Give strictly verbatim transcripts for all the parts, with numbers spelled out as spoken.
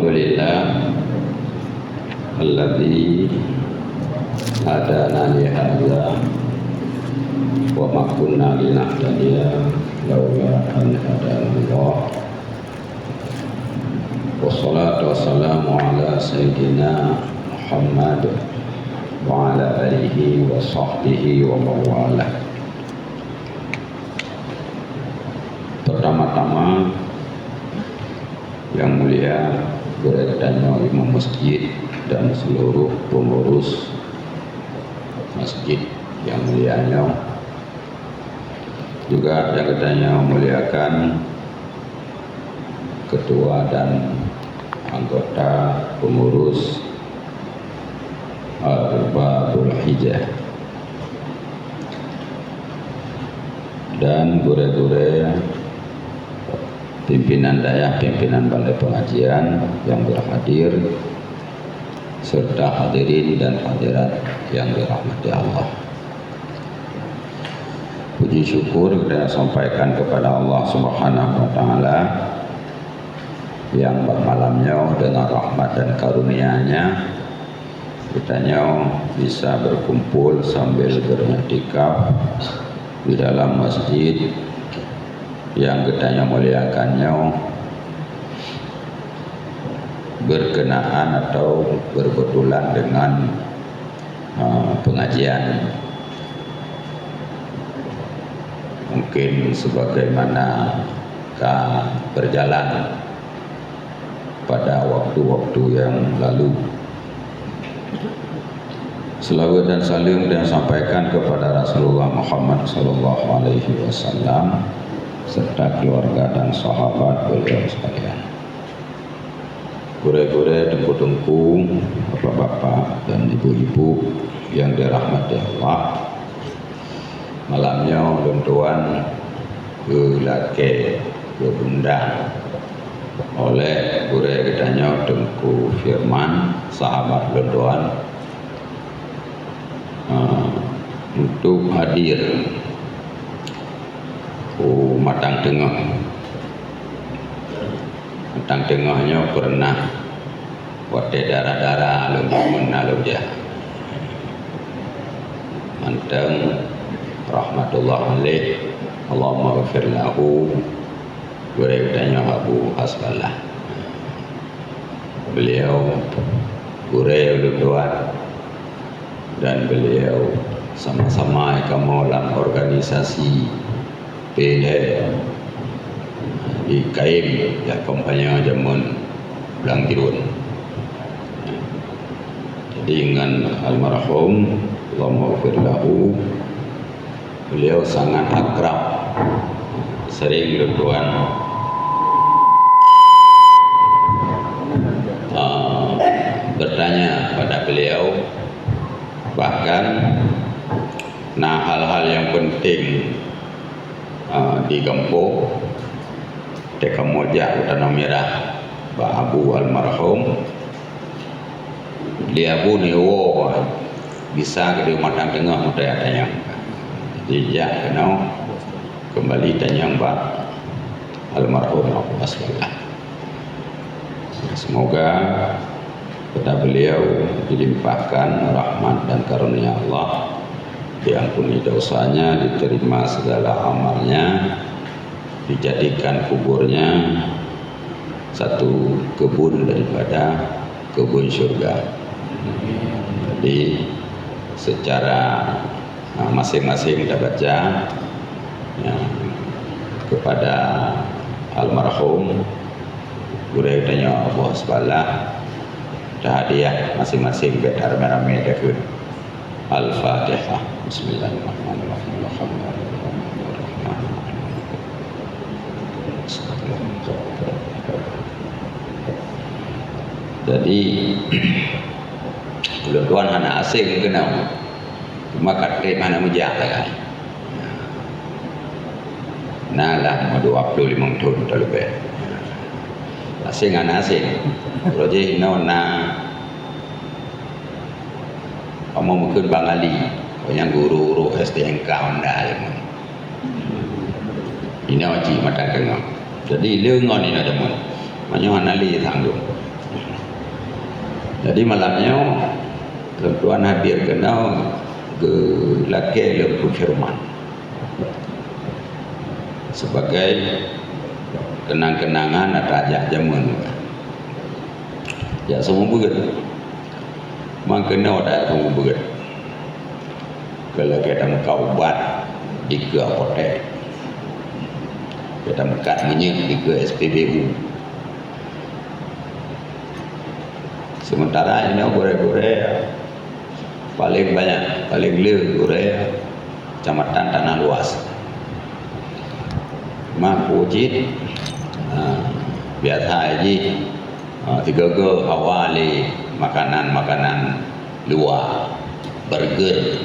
Alhamdulillah alladzi hadana li hadza wa ma kunna linahtadiya laula an hadanallah. Wassalatu wassalamu ala sayyidina Muhammad wa ala alihi wa sahbihi wa mawalah. Pertama-tama, yang mulia gurée geutanyoe imam masjid dan seluruh pengurus masjid yang mulia nyoe, juga yang geutanyoe muliakan ketua dan anggota pengurus Arbabul Hijrah, dan gurée-gurée pimpinan dayah, pimpinan balai pengajian yang berhadir, serta hadirin dan hadirat yang dirahmati Allah. Puji syukur kita sampaikan kepada Allah Subhanahu wa Taala yang bak malam nyoe dengan rahmat dan karunia-Nya, geutanyoe bisa berkumpul sambil beriktikaf di dalam masjid yang geutanyoe muliakan nyoe, berkenaan atau berkebetulan dengan, uh, pengajian. Mungkin sebagaimana ka berjalan pada waktu-waktu yang lalu. Selawat dan salam saya sampaikan kepada Rasulullah Muhammad sallallahu alaihi wasallam serta keluarga dan sahabat beliau sekalian. Gurée-gurée, teungku-teungku, bapak-bapak dan ibu-ibu yang dirahmati Allah, malam nyoe lôn tuan geulakée geuundang oleh gurée geutanyoe Teungku Firman, sahabat lôn tuan, eh, untuk hadir u Matang Teungoh. Matang Teungoh nyoe peureunah watée dara-dara lôn jameun na lôn jak. Mantong rahmatullah alaih, Allahumma ghfir lahu, gurée geutanyoe Abu Hasballah. Beliau gurée ulôn tuan dan beliau sama-sama kamoe lam organisasi P L H di Kaim, jak kampanye jameun blang jruen. Jadi ngon almarhum, Allahumma ghfir lahu, beliau sangat akrab, sering lôn tuan, uh, bertanya pada beliau, bahkan na hal-hal yang penting, uh, di gampông, teuka mojak u Tanoh Mirah bak Abu almarhum, di Abu neuwoe bisa keu di Matang Teungoh meutanyong-tanyong. Jadi jak keunoe keumbali tanyong bak almarhum Abu Hasballah. Semoga kepada beliau dilimpahkan rahmat dan karunia Allah, diampuni dosanya, diterima segala amalnya, dijadikan kuburnya satu kebun daripada kebun syurga. Jadi secara, ah, masing-masing kita baca, ya, kepada almarhum gurée geutanyoe Abu Hasballah, tahadiah masing-masing bak ramé-ramé takheun. Al-Fatihah. Bismillahirrahmanirrahim. Alhamdulillahirrahmanirrahim. Jadi, ulôn tuan hana asing keunoe. Cuma ka trép hana meujak sagai. Na lah dua puluh limong thon teuleubeh. Asing hana asing. Roh jih inoe na Kamoe meukeun Bang Ali, awak nyan guru-guru S T N K Honda jameun. Inoe cit Matang Teungoh. Jadi le ngon inoe jameun. Meunyoe hana lé tanggong. Jadi malam nyoe, tuan-tuan hadir keunoe geulakée lôn keu firman sebagai kenang-kenangan atra jak jameun. Jak seumeubeuet. Mang keunoe atra jak seumeubeuet. Keu lagée tameukat ubat dikeue apotek, lagée tameukat minyeuk dikeue S P B U. Sementara inoe gurée-gurée paleng banyak, paleng le gurée Kecamatan Tanah Luas. Mak Pucit, ah, biasa jih, ah, tiga-tiga hawa lé makanan-makanan luwa, burger.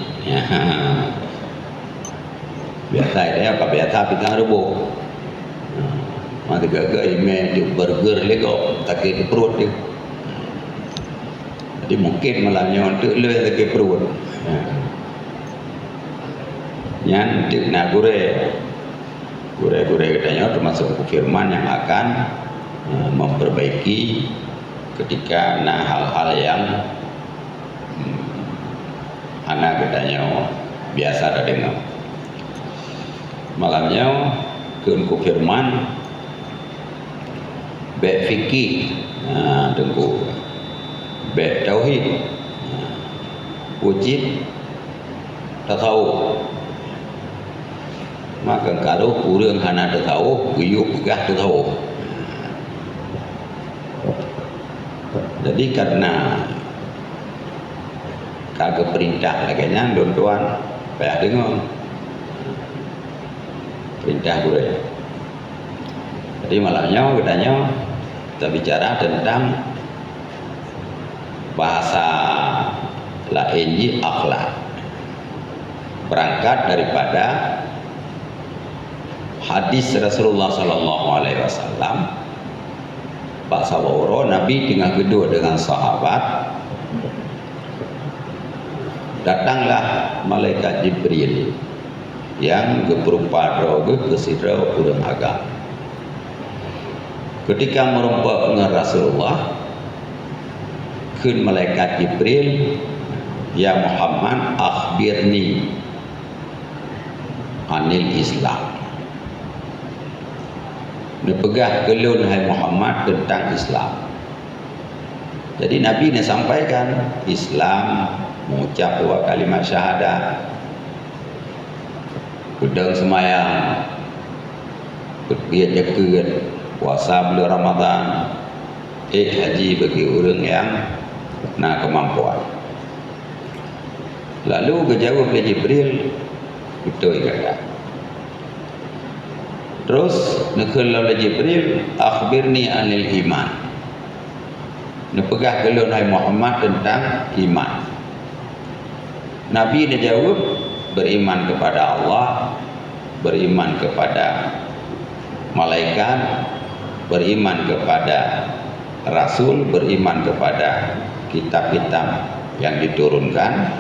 Biasa dia ka biasa pisang rebus. Maka gaga imé di burger lego, sakit di perut dia. Jadi mungkin malam nyoe untuk le sakit perut. Nyan untuk nak gurée. Gurée-gurée geutanyoe termasuk firman yang akan, eh, memperbaiki ketika na hal-hal yang, hmm, hana geutanyoe biasa tadeungoe. Malam nyoe keu Teungku firman, bék fikih, ha, Teungku. Bék tauhid, ha, wajéb tasawuf. Maka karu ureuëng hana tasawuf, geuyue peugah tasawuf. Jadi karena ka geupeurintah lagée nyan, lôn tuan payah deungoe peurintah gurée. Jadi malam nyoe geutanyoe tabicara tentang bahasa laén jih akhlak. Berangkat daripada hadis Rasulullah sallallahu alaihi wasallam, bak saboh uroe Nabi teungoh geuduek deungon sahabat, datanglah malaikat Jibril nyang geupeurupa droe geuh keu sidroe ureuëng agam. Keutika meurumpok ngon Rasulullah, kheun malaikat Jibril, "Ya Muhammad, akhbirni anil Islam." Neupeugah keu lôn, hai Muhammad, teuntang Islam. Jadi Nabi neusampaikan Islam, mengucap dua kalimat syahadat, peudong seumayang, peuet zakeuet, puasa buleuen Ramadhan, ék haji bagi ureuëng nyang na keumampuan. Lalu geujaweueb lé Jibril, "Beutôi gata." Terus neukheun lom lé Jibril, "Akhbirni anil iman." Neupeugah keu lôn, hai Muhammad, teuntang iman. Nabi neujaweueb, beriman kepada Allah, beriman kepada malaikat, beriman kepada rasul, beriman kepada kitab-kitab yang diturunkan,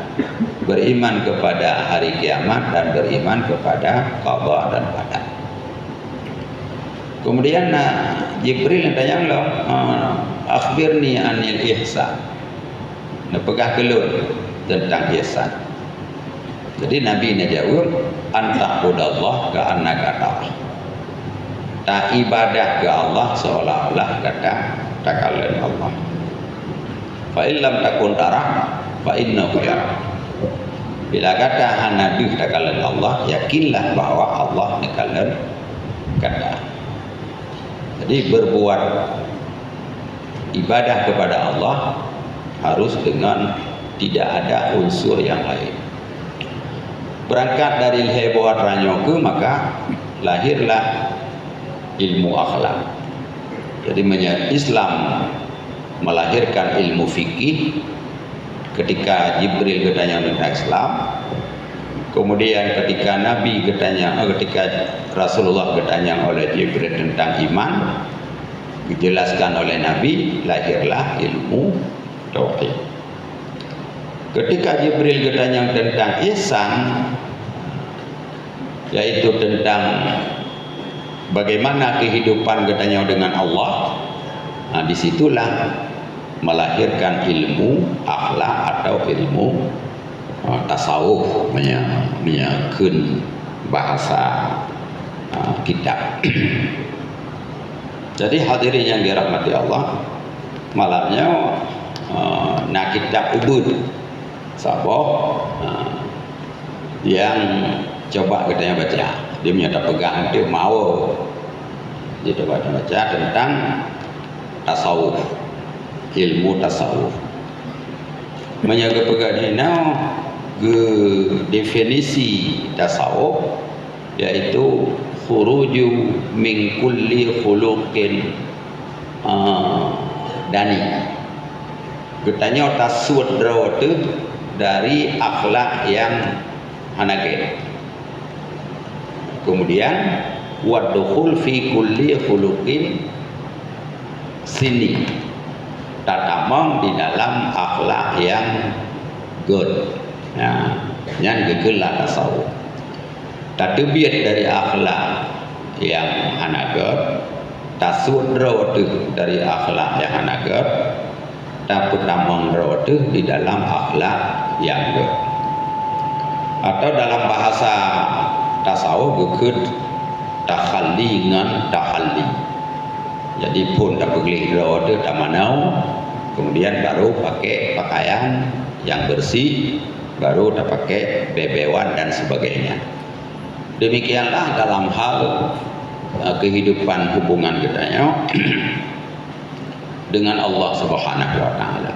beriman kepada hari kiamat, dan beriman kepada qada dan qadar. Kemudian, nah, Jibril neutanyong lom, ah, "Akhbirni anil ihsan." Neupeugah keu lôn teuntang ihsan. Jadi Nabi neujaweueb, "An ta'budallaha ka'annaka tarah." Taibadah keu Allah seolah-olah gata takalon Allah. "Fa in lam takun tarah, fa innahu yarak." Bila gata hana deuh takalon Allah, yakinlah bahwa Allah neukalon gata. Jadi berbuat ibadah kepada Allah harus dengan tidak ada unsur yang lain. Berangkat dari lhée boh atra nyoe keuh, maka lahirlah ilmu akhlak. Jadi meunyoe Islam melahirkan ilmu fikih, ketika Jibril geutanyong teuntang Islam, kemudian ketika Nabi geutanyong, ketika Rasulullah geutanyong oleh Jibril teuntang iman, dijelaskan oleh Nabi, lahirlah ilmu tauhid. Ketika Jibril geutanyong teuntang ihsan, yaitu teuntang bagaimana kehidupan geutanyoe dengan Allah, nah, di situlah melahirkan ilmu akhlak atau ilmu, uh, tasawuf, meunyoe, meunyoe kheun bahasa, uh, kitab. Jadi, hadirin yang dirahmati Allah, malam nyoe, uh, na kitab ubit saboh, uh, nyang cuba geutanyoe baca. Di meunyoe tapeugah nanti mau. Jadi, cuba tabaca tentang tasawuf, ilmu tasawuf. Meunyoe geupeugah di hinoe, geudefinisi tasawuf, yaitu khuruju min kulli khuluqin, ah, dani. Geutanyoe tasuet droe teuh dari akhlak nyang hana gét. Kemudian, wa dukhul fi kulli khuluqin sini. Tatamong di dalam akhlak nyang gét. Nah, nyan geukheun lah tasawuf. Tateubiet dari akhlak nyang hana gét, tasuet droe teuh dari akhlak nyang hana gét, tapeutamong droe teuh di dalam akhlak nyang gét. Atau dalam bahasa tasawuf geukheun takhalli ngon tahalli. Jadi, phon tapeugleh droe teuh tamanoe, kemudian baru pakai pakaian yang bersih, baru tapakai bée-bée wan dan sebagainya. Demikianlah dalam hal, eh, kehidupan hubungan geutanyoe dengan Allah Subhanahu wa Ta'ala.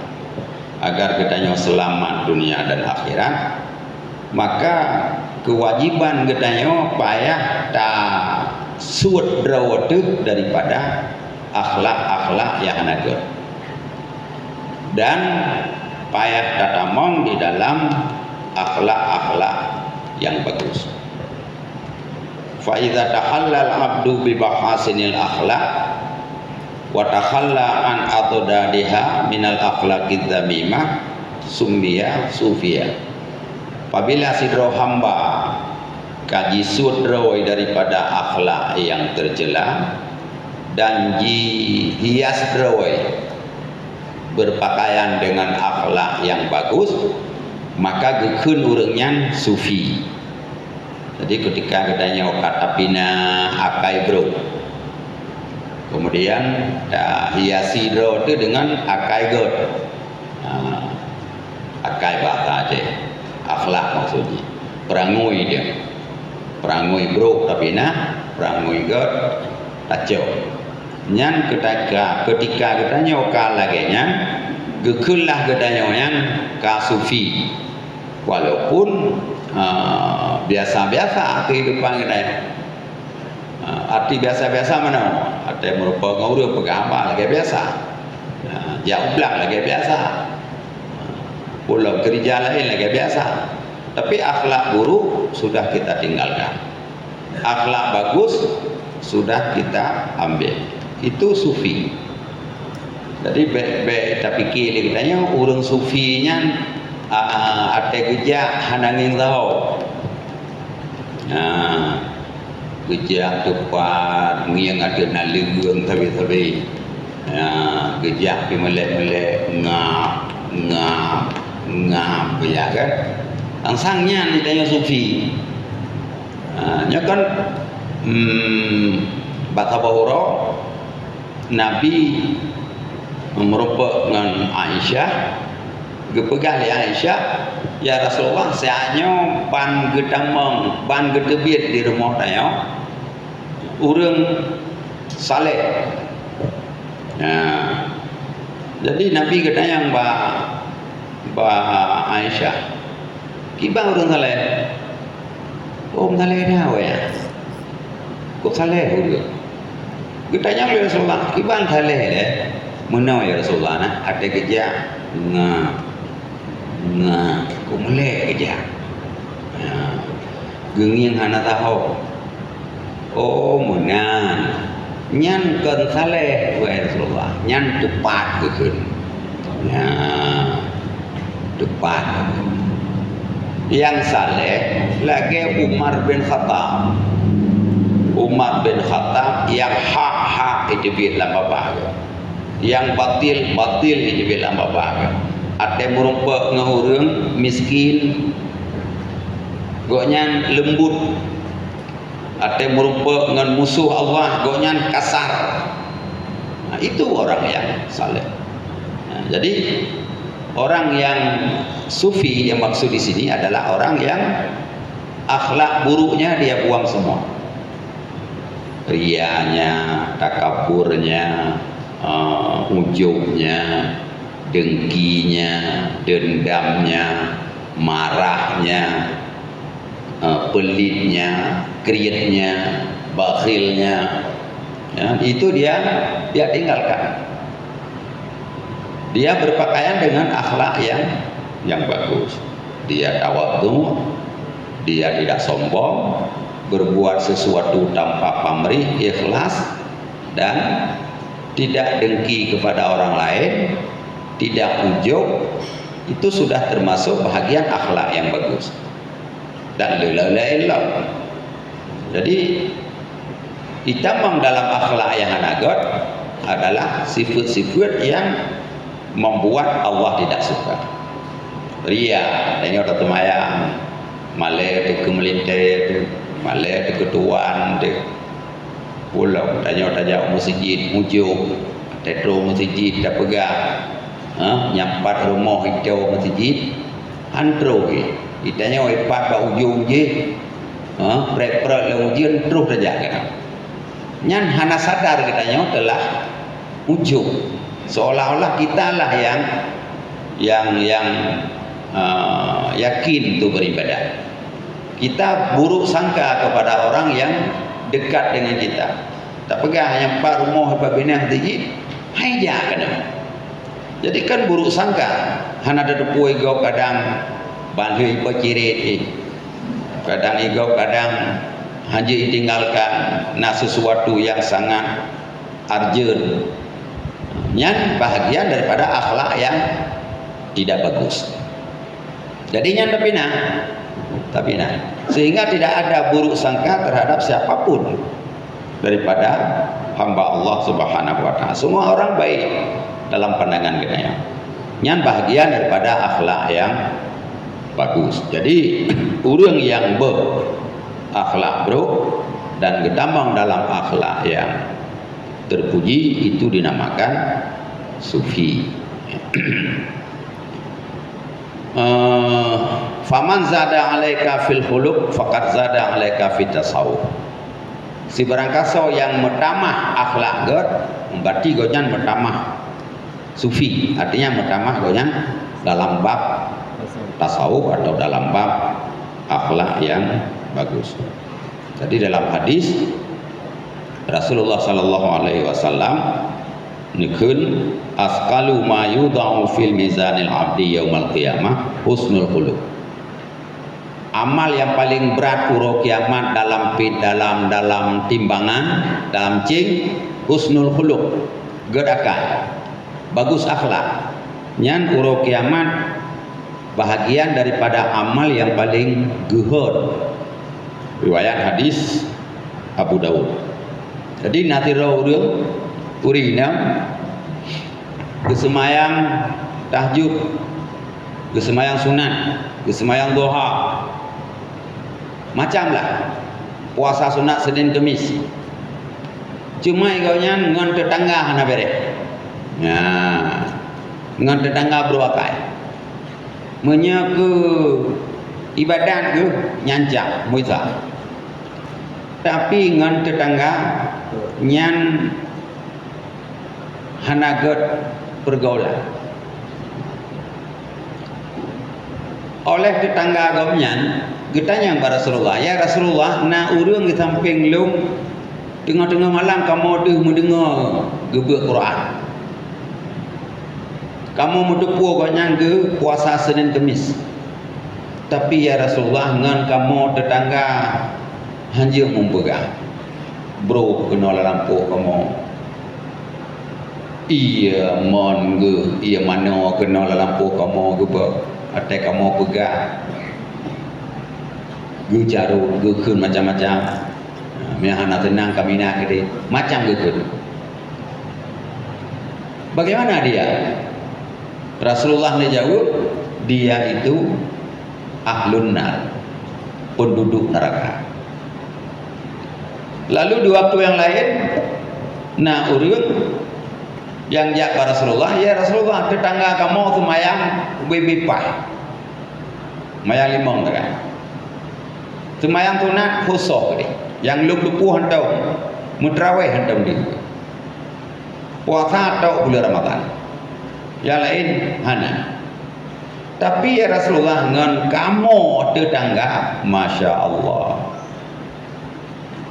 Agar geutanyoe seulamat dunia dan akhirat, maka keuwajiban geutanyoe payah tasuet droe teuh daripada akhlak-akhlak nyang hana gét. Dan payah tatamong di dalam akhlak-akhlak nyang bagus. Fa idza tahallal abdu bi mahasinil akhlak wa takhalla an adadiha minal akhlaqiz dzamimah, summiya sufiya. Apabila sidroe hamba ka jisuet droe daripada akhlak nyang teucela dan jihias droe berpakaian dengan akhlak nyang bagus, maka geukheun ureuëng nyan sufi. Jadi, ketika geutanyoe ka tapinah akai brok, kemudian tahiasi droe teuh dengan akai gét. Ha, akai bahasa Aceh, akhlak maksud jih. Peurangui dia. Peurangui brok tapinah, peurangui gét tacok. Nyan ketika, ketika geutanyoe ka lagée nyan, geukheun lah geutanyoe nyan ka sufi. Walaupun, ah, biasa-biasa kehidupan geutanyoe. Ah, arti biasa-biasa meunoe? Arti meurumpok ngon ureuëng peugah haba lagée biasa. Ah, jak u blang lagée biasa. Ah, pulang keurija laén lagée biasa. Tapi akhlak buruk sudah kita tinggalkan. Akhlak bagus sudah kita ambil. Itu sufi. Jadi, bèk, bèk tapike lé geutanyoe, ureuëng sufi nyan, a, até geujak hana ngieng saho. Nah, geujak teupat, ngieng ateueh naleueng sabe-sabe. Nah, geujak pih meulek-meulek, ngap, ngap, ngap, geujak kan. Sang-sang nyan geutanyoe sufi. Ha, nyoe kan, hmm, bak saboh uroe Nabi meurumpok ngon Aisyah, geupeugah lé Aisyah, "Ya Rasulullah, siat nyoe ban geutamong, ban geuteubiet di rumoh tanyoe ureuëng saleh." Nah, jadi Nabi geutanyong bak, bak Aisyah, "Kiban ureuëng saleh?" "Oh, meusaleh na awaknyan." "Kok saleh ureuëng?" Geutanyong lé Rasulullah, "Kiban saleh lé?" "Meunoe ya Rasulullah, na até geujak ngap, ngap, kok meulek geujak. Nah, geungieng hana saho." "Oh, meunan. Nyan kon saleh, wahai Rasulullah. Nyan teupat geukheun." Nyan teupat. Nyang saleh lagée Umar bin Khattab. Umar bin Khattab nyang hak-hak iteubiet lam babah geuh. Nyang batil, batil jiteubiet lam babah. Até meurumpok ngon ureuëng miskin, gobnyan leumbut. Até meurumpok ngon musoh Allah, gobnyan kasar. Nah, itu orang yang saleh. Nah, jadi, orang yang sufi yang maksud di sini adalah orang yang akhlak buruknya dia buang semua. Rianya, takaburnya, eh, ujubnya, dengkinya, dendamnya, marahnya, eh, pelitnya, krietnya, bakhilnya. Ya, itu dia, dia tinggalkan. Dia berpakaian dengan akhlak yang, yang bagus. Dia tawadhu, dia tidak sombong, berbuat sesuatu tanpa pamrih, ikhlas, dan tidak dengki kepada orang lain, tidak ujub. Itu sudah termasuk bahagian akhlak yang bagus. Dan lain-lain. Jadi, itamong dalam akhlak yang hana gét adalah sifat-sifat yang membuat Allah tidak suka. Ria, tanyoe tateumayang, malée teuh keu meulintée teuh, malée teuh keu tuan teuh. Pulang, tanyoe tajak u meuseujid, ujub, tatrok meuseujid, tapeugah, ha, nyang pat rumoh ito meuseujid, han trok jih. Itanyoe ipat bak ujong jih, ha, prek-prek lé ujeuen, troh tajak keunoe. Nyan hana sadar geutanyoe teulah ujub. Seolah-olah kitalah yang, yang, yang, eh, yakin untuk beribadah. Kita buruk sangka kepada orang yang dekat dengan kita. Tapeugah nyang pat rumoh ipat binéh meuseujid, hai jak keunoe. Jadi kan buruk sangka, hana tateupeue gob kadang ban lheueh ipeucirit jih. Kadang igob kadang hanjeuet itinggalkan, na sesuatu yang sangat urgent. Nyan bahagian daripada akhlak yang tidak bagus. Jadi nyan tapinah, tapinah. Sehingga tidak ada buruk sangka terhadap siapapun daripada hamba Allah Subhanahu wa Ta'ala. Semua orang baik dalam pandangan geutanyoe. Nyan bahagian daripada akhlak yang bagus. Jadi, ureuëng yang berakhlak buruk dan geutamong dalam akhlak yang terpuji, itu dinamakan sufi. Eh, "Faman zada 'alaika fil khuluq, faqad zada 'alaika fit tasawuf." Sibarang kasoe nyang meutamah akhlak gét, berarti gobnyan meutamah sufi, artinya meutamah gobnyan dalam bab tasawuf atau dalam bab akhlak yang bagus. Jadi, dalam hadis, Rasulullah sallallahu alaihi wasallam neukheun, "Asqalu ma yudha'u fil mizanil abdi yaumal qiyamah husnul khuluq." Amal nyang paleng brat uroe kiamat dalam pi-, dalam, dalam timbangan, dalam céng, husnul khuluq, gét akai, bagus akhlak. Nyan uroe kiamat bahagian daripada amal nyang paleng geuhot. Riwayat hadis Abu Daud. Jadi, na sidroe ureuëng, ureuëng inong geuseumayang tahajud, geuseumayang sunat, geuseumayang duha, macam lah puasa sunat Senin Kemis. Cuma gobnyan ngon teutangga hana bereh. Nah, ngon teutangga brok akai. Meunyoe keu ibadat geuh nyan cah, muisa. Tapi ngon teutangga nyan hana gét peurgaulan. Óh lheueh teutangga gobnyan geutanyong bak Rasulullah, "Ya Rasulullah, na ureuëng di sampéng lôn, teungoh-teungoh malam kamoe deuh meudeungoe geubeuet Quran. Kamoe meuteupeue gobnyan geupuasa Senin Kemis. Tapi, ya Rasulullah, ngon kamoe teutangga hanjeuet meupeugah. Brok keunoe lam lampôh kamoe. Ié mon geuh, ié manoe keunoe lam lampôh kamoe geubeuet. Watée kamoe peugah, geucarôt, geukheun macam-macam. Meunyo hana seunang kamoe na keudeh, macam geukheun." Bagaimana dia? Rasulullah neujaweueb, "Dia itu ahlun nar, penduduk neraka." Lalu di waktu yang lain, na ureuëng nyang jak bak Rasulullah, "Ya Rasulullah, teutangga kamoe seumayang ubé-bé paih, seumayang limong rakaat. Seumayang sunat khusoh deh, nyang lheueh teupeu hantom, meuteurawéh hantom deh." Puasa tok buleuen Ramadhan. Nyang laén hana. Tapi, ya Rasulullah, ngon kamoe teutangga, masya Allah.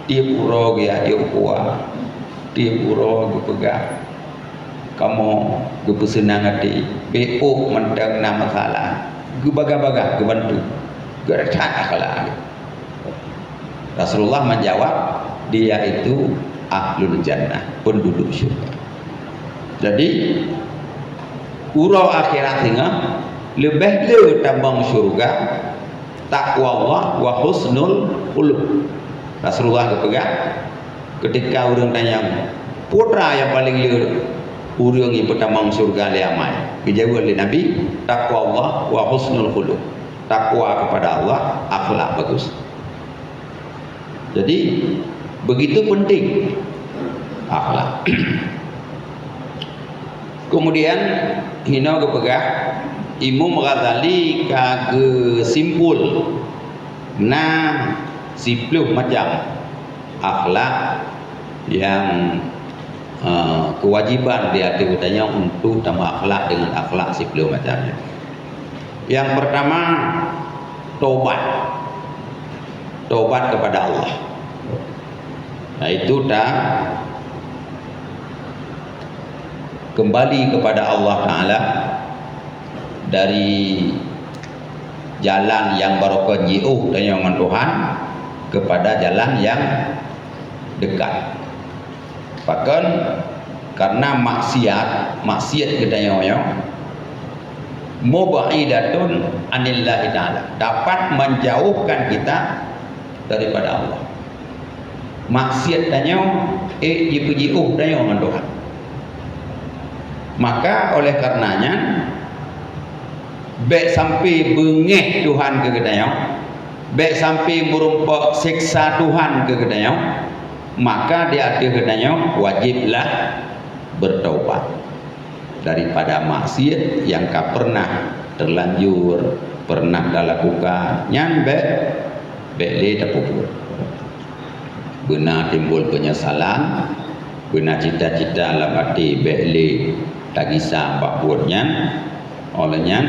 Tiep uroe geujak jok kuah, tiep uroe geupeugah, kamoe geupeuseunang até, bék ôk mantong na masalah, geubagah-bagah, geubantu, geureuthat akhlak. Rasulullah menjawab, "Dia itu ahlul jannah, penduduk syurga." Jadi, uroe akhirat singoh, leubeh le tamong syurga, taqwallah wa husnul khuluq. Rasulullah geupeugah, ketika ureuëng tanyong, "Peue teuma nyang paleng le ureuëng nyang peutamong syurga lé amai?" Geujaweueb lé Nabi, "Taqwallah wa husnul khuluq." Takwa kepada Allah, akhlak bagus. Jadi, begitu penting akhlak. Kemudian, hino geupeugah, Imam Ghazali ka geusimpul na siploh macam akhlak yang, eh, kewajiban di ateueh geutanyoe untuk tameuakhlak dengan akhlak siploh macam nyan. Yang pertama, tobat. Tobat kepada Allah. Yaitu ta kembali kepada Allah Taala dari jalan yang barokon jiôh tanyoe ngon Tuhan kepada jalan yang dekat. Pakon? Karena maksiat, maksiat geutanyoe nyoe mubaidatun anillahi taala, dapat menjauhkan kita daripada Allah. Maksiat tanyoe, eh, jipeujiôh tanyoe ngon Tuhan. Maka oleh karena nyan, bék sampai beungéh Tuhan keu geutanyoe, bék sampai meurumpok seksa Tuhan keu geutanyoe, maka di ateueh geutanyoe wajiblah bertaubat daripada maksiat yang ka pernah terlanjur, pernah talakukan, nyan bék, bék lé tapeubuet. Beuna timbul penyesalan, beuna cita-cita lam até bék lé tagisa bak buet nyan. Óh lheueh nyan,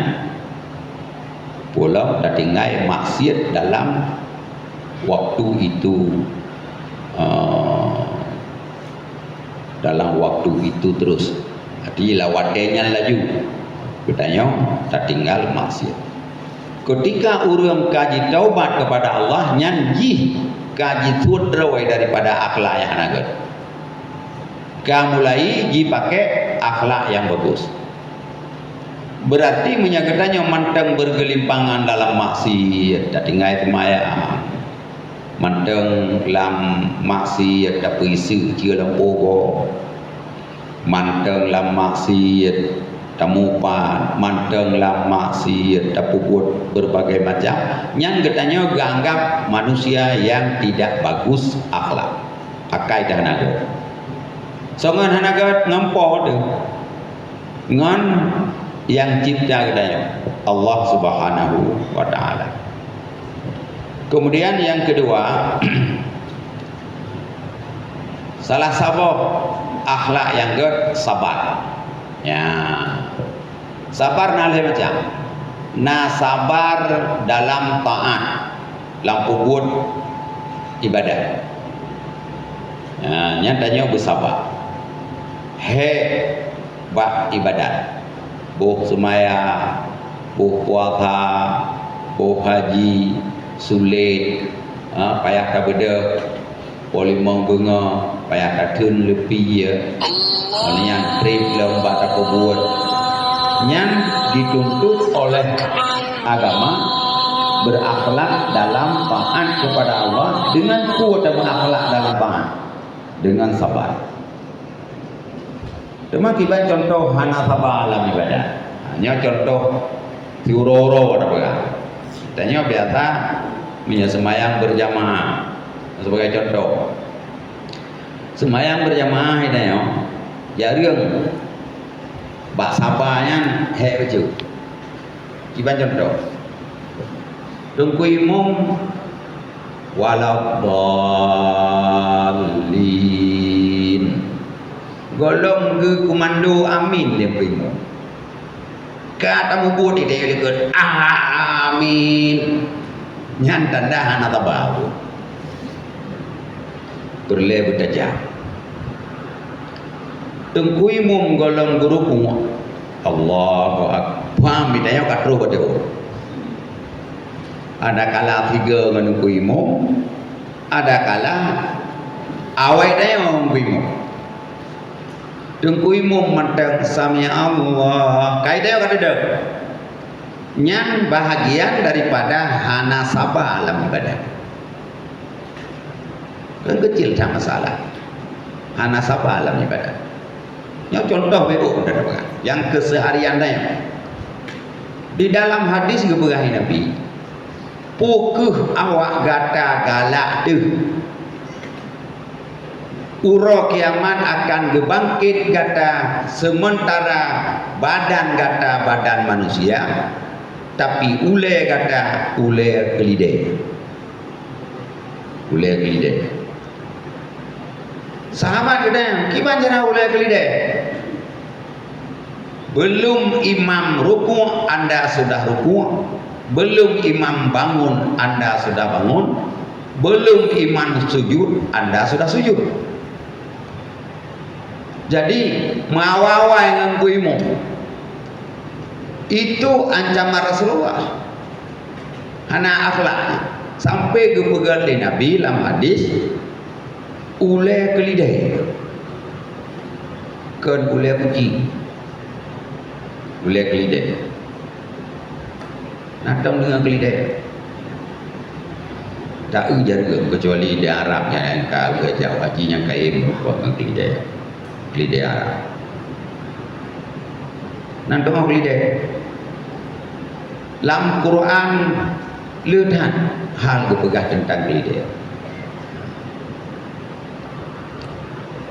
pulang tatinggai maksiat dalam waktu itu, eh, dalam waktu itu terus. Jadi, lam watée nyan laju geutanyoe tatinggai maksiat. Ketika ureuëng ka jitaubat kepada Allah, nyan jih ka jisuet droe daripada akhlak nyang hana gét. Ka mulai jipakai akhlak nyang bagus. Berarti meunyoe geutanyoe mantong bergelimpangan dalam maksiat, tatinggai seumayang, mantong lam maksiat tapeuiseuk cue lam pugoe, mantong lam maksiat tamupat, mantong lam maksiat tapeubuet berbagai macam, nyan geutanyoe geuanggap manusia yang tidak bagus akhlak. Akai dah hana gét. Songon hana gét ngon Po teuh. Ngon nyang cipta geutanyoe, Allah Subhanahu wa Ta'ala. Kemudian yang kedua, salah saboh akhlak nyang gét, sabar. Ya. Sabar na lhée macam. Na sabar dalam taát, lam peubuet ibadat. Ya, nyan tanyoe beusabar. Hék bak ibadat. Boh seumayang, boh puasa, boh haji, sulet, ha, payah tabeudôh, po limong beungoh, payah tatheun leupie, ya. Nyan treb lom bak tapeubuet. Nyan dituntut oleh agama berakhlak dalam taat kepada Allah. Dengan peue tameuakhlak dalam taat? Dengan sabar. Teuma kiban contoh hana saba lam ibadat. Ha, nyoe contoh siuroe-uroe tapeugah. Tanyoe biasa meunyoe seumayang berjamaah, sebagai contoh. Seumayang berjamaah tanyoe, jareueng bak saba nyan hék bacut. Kiban contoh, Teungku Imum, "Waladdallin." Gohlom geukeumando amin lé Teungku Imum. Ka tamubuet di dayah likot, "Amin." Nyan tanda hana saba. Peureulée beutajam. Teungku Imum gohlom geurukuk, Allahu Akbar. Paham, tanyoe ka troh bak teuk. Adakala sigoe ngon Teungku Imum, adakala awai tanyoe ngon Teungku Imum. Teungku Imum mantong sami Allah, kai tanyoe ka dudoe. Nyan bahagian daripada hana saba lam ibadat. Kan kecil that masalah. Hana saba lam ibadat. Nyoe contoh bacut, saudara, nyang keuseuharian tanyoe. Di dalam hadis geupeugah Nabi, "Peu kheueh awak gata galak teuh. Uroe kiamat akan geubangkét gata, seumeuntara badan gata badan manusia, tapi ulée gata ulée keulidée." Ulée keulidée. Sahabat geutanyong, "Kiban cara ulée keulidée?" "Belum imam rukuk, anda sudah rukuk. Belum imam bangun, anda sudah bangun. Belum imam sujud, anda sudah sujud." Jadi, meuawai-awai ngon Teungku Imum. Itu ancaman Rasulullah. Hana akhlak. Sampai geupeugah lé Nabi lam hadis, "Ulée keulidée." Kon ulée kucing. Ulée keulidée. Na tom deungoe keulidée. Tak eu jareueng, keucuali di Arab nyang ka geujaoh haji nyang kayém meureumpok ngon keulidée. Keulidée Arab. Na tom keulidée. Lam Quran le that hal geupeugah teuntang keulidée.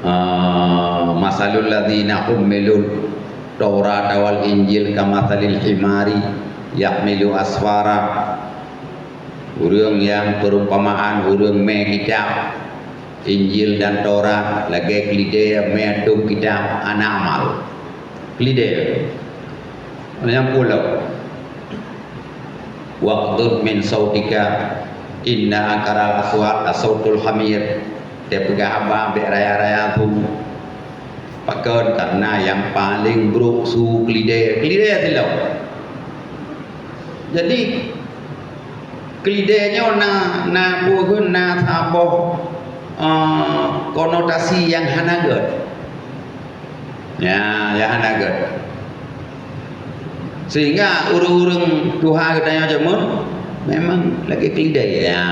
Ah, "Masalul ladzina hummilut Taurata wal Injil kamatsalil himari yahmilu asfara." Ureuëng nyang peurumpamaan ureuëng mé kitab, Injil dan Taurat, lagée keulidée mé ateueh kitab, hana amal. Keulidée. Nyang pulo. "Waghdud min sautika, inna ankaral aswat lasautul hamir." Teupeugah haba bék raya-raya su. Pakon? Karena nyang paleng brok su keulidée. Keulidée sidroe. Jadi, keulidée nyoe na, na peue kheun, na saboh, eh, konotasi nyang hana gét. Ya, ya hana gét. Sehingga ureuëng-ureuëng tuha geutanyoe jameun memang lagée keulidée. Ya.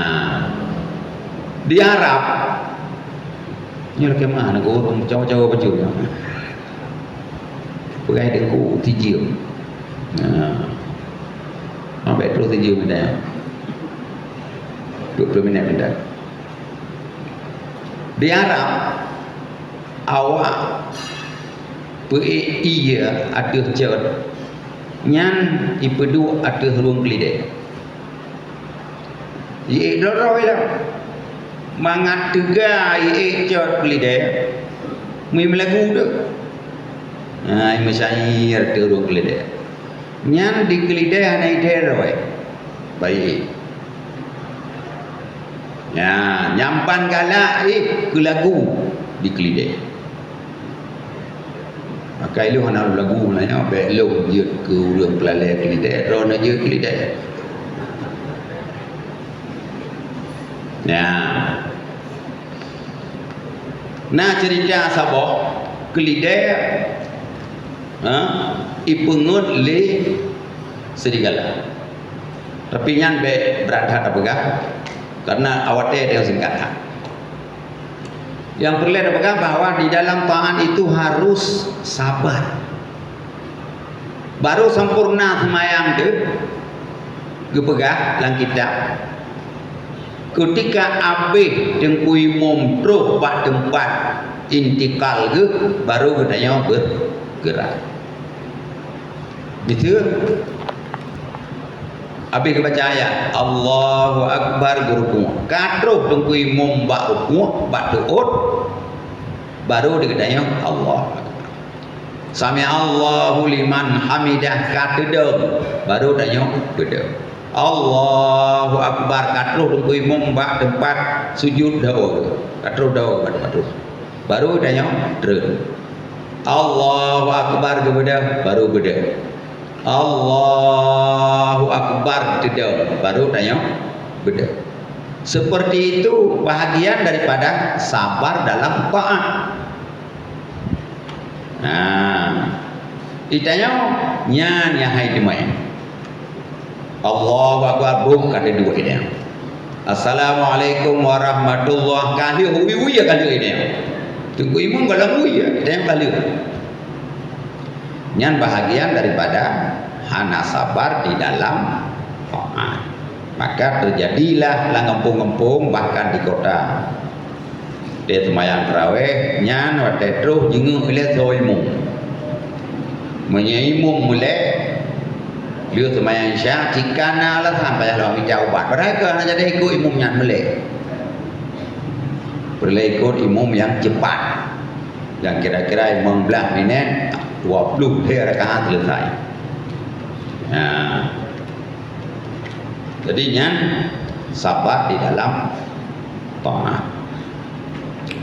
Di Arab, nyoe lakée meuah na ureuëng cawa-cawa bacut. Peugah deungon tijeuem. Ya. Sampai terus tijeuem dah. Dua puluh minit dah. Di Arab, awak peuék ié ateueh cot nyan ipeuduek ateueh rueng keulidée. Iék droe-droe ilong. Mangat teuga iék cot keulidée, meuimeulagu tu. Nah, imeusair ateueh rueng keulidée. Nyan di keulidée hana ideh droe. Baik. Nya, nyampan galak, eh, keulagu di keulidée. Maka ilong hana lagu nanya, bék lôn jeuet keu ureuëng peulalée keulidée, droeneuh jeuet keulidée. Nya. Na cerita saboh keulidée, ha, ipeungeut lé serigala. Tapi nyan bék brat that tapeugah, karena awate dia singkat that. Nyang peureulée tapeugah bahwa di dalam taat itu harus sabar. Baru sempurna seumayang teuh geupeugah lam kitab, keutika abéh teungku imum troh bak teumpat intikal geuh, baru geutanyoe beugeurak. Beutôi? Abéh geubaca ayat, Allahu Akbar, geurukuk. Ka troh teungku imum bak rukuk, bak teuôt, baru geutanyoe Allahu Akbar. Sami'allahu liman hamidah, ka teudong, baru tanyoe beudong. Allahu Akbar, ka troh teungku imum bak teumpat sujud, dong. Ka troh dong bak teumpat sujud. Baru tanyoe treun. Allahu Akbar, geubeudôh, baru beudôh. Allahu Akbar, teudong, baru tanyoe beudôh. Seperti itu bahagian daripada sabar dalam taat. Nah, geutanyoe nyan nyang hai teumé. Allahu Akbar, boh ka teuduek idéh. Assalamualaikum warahmatullah, ka lheueh, ui-ui ka lheueh idéh. Teungku imum ka lam ui, idéh ka lheueh. Nyan bahagian daripada hana sabar di dalam taat. Maka terjadilah lam gampông-gampông, bahkan di kota. Watée seumayang tarawéh nyan, watée troh jingeuk ilée soe imum. Meunyoe imum mulée, lheueh seumayang Isya, cit ka na alasan payah lom mita ubat. Padahai ka hana jadi ikot imum nyan mulée. Peureulée ikot imum nyang cepat. Nyang kira-kira limong blaih minét, dua ploh lhée rakaat selesai. Nah, jadi nyan sabar di dalam taat.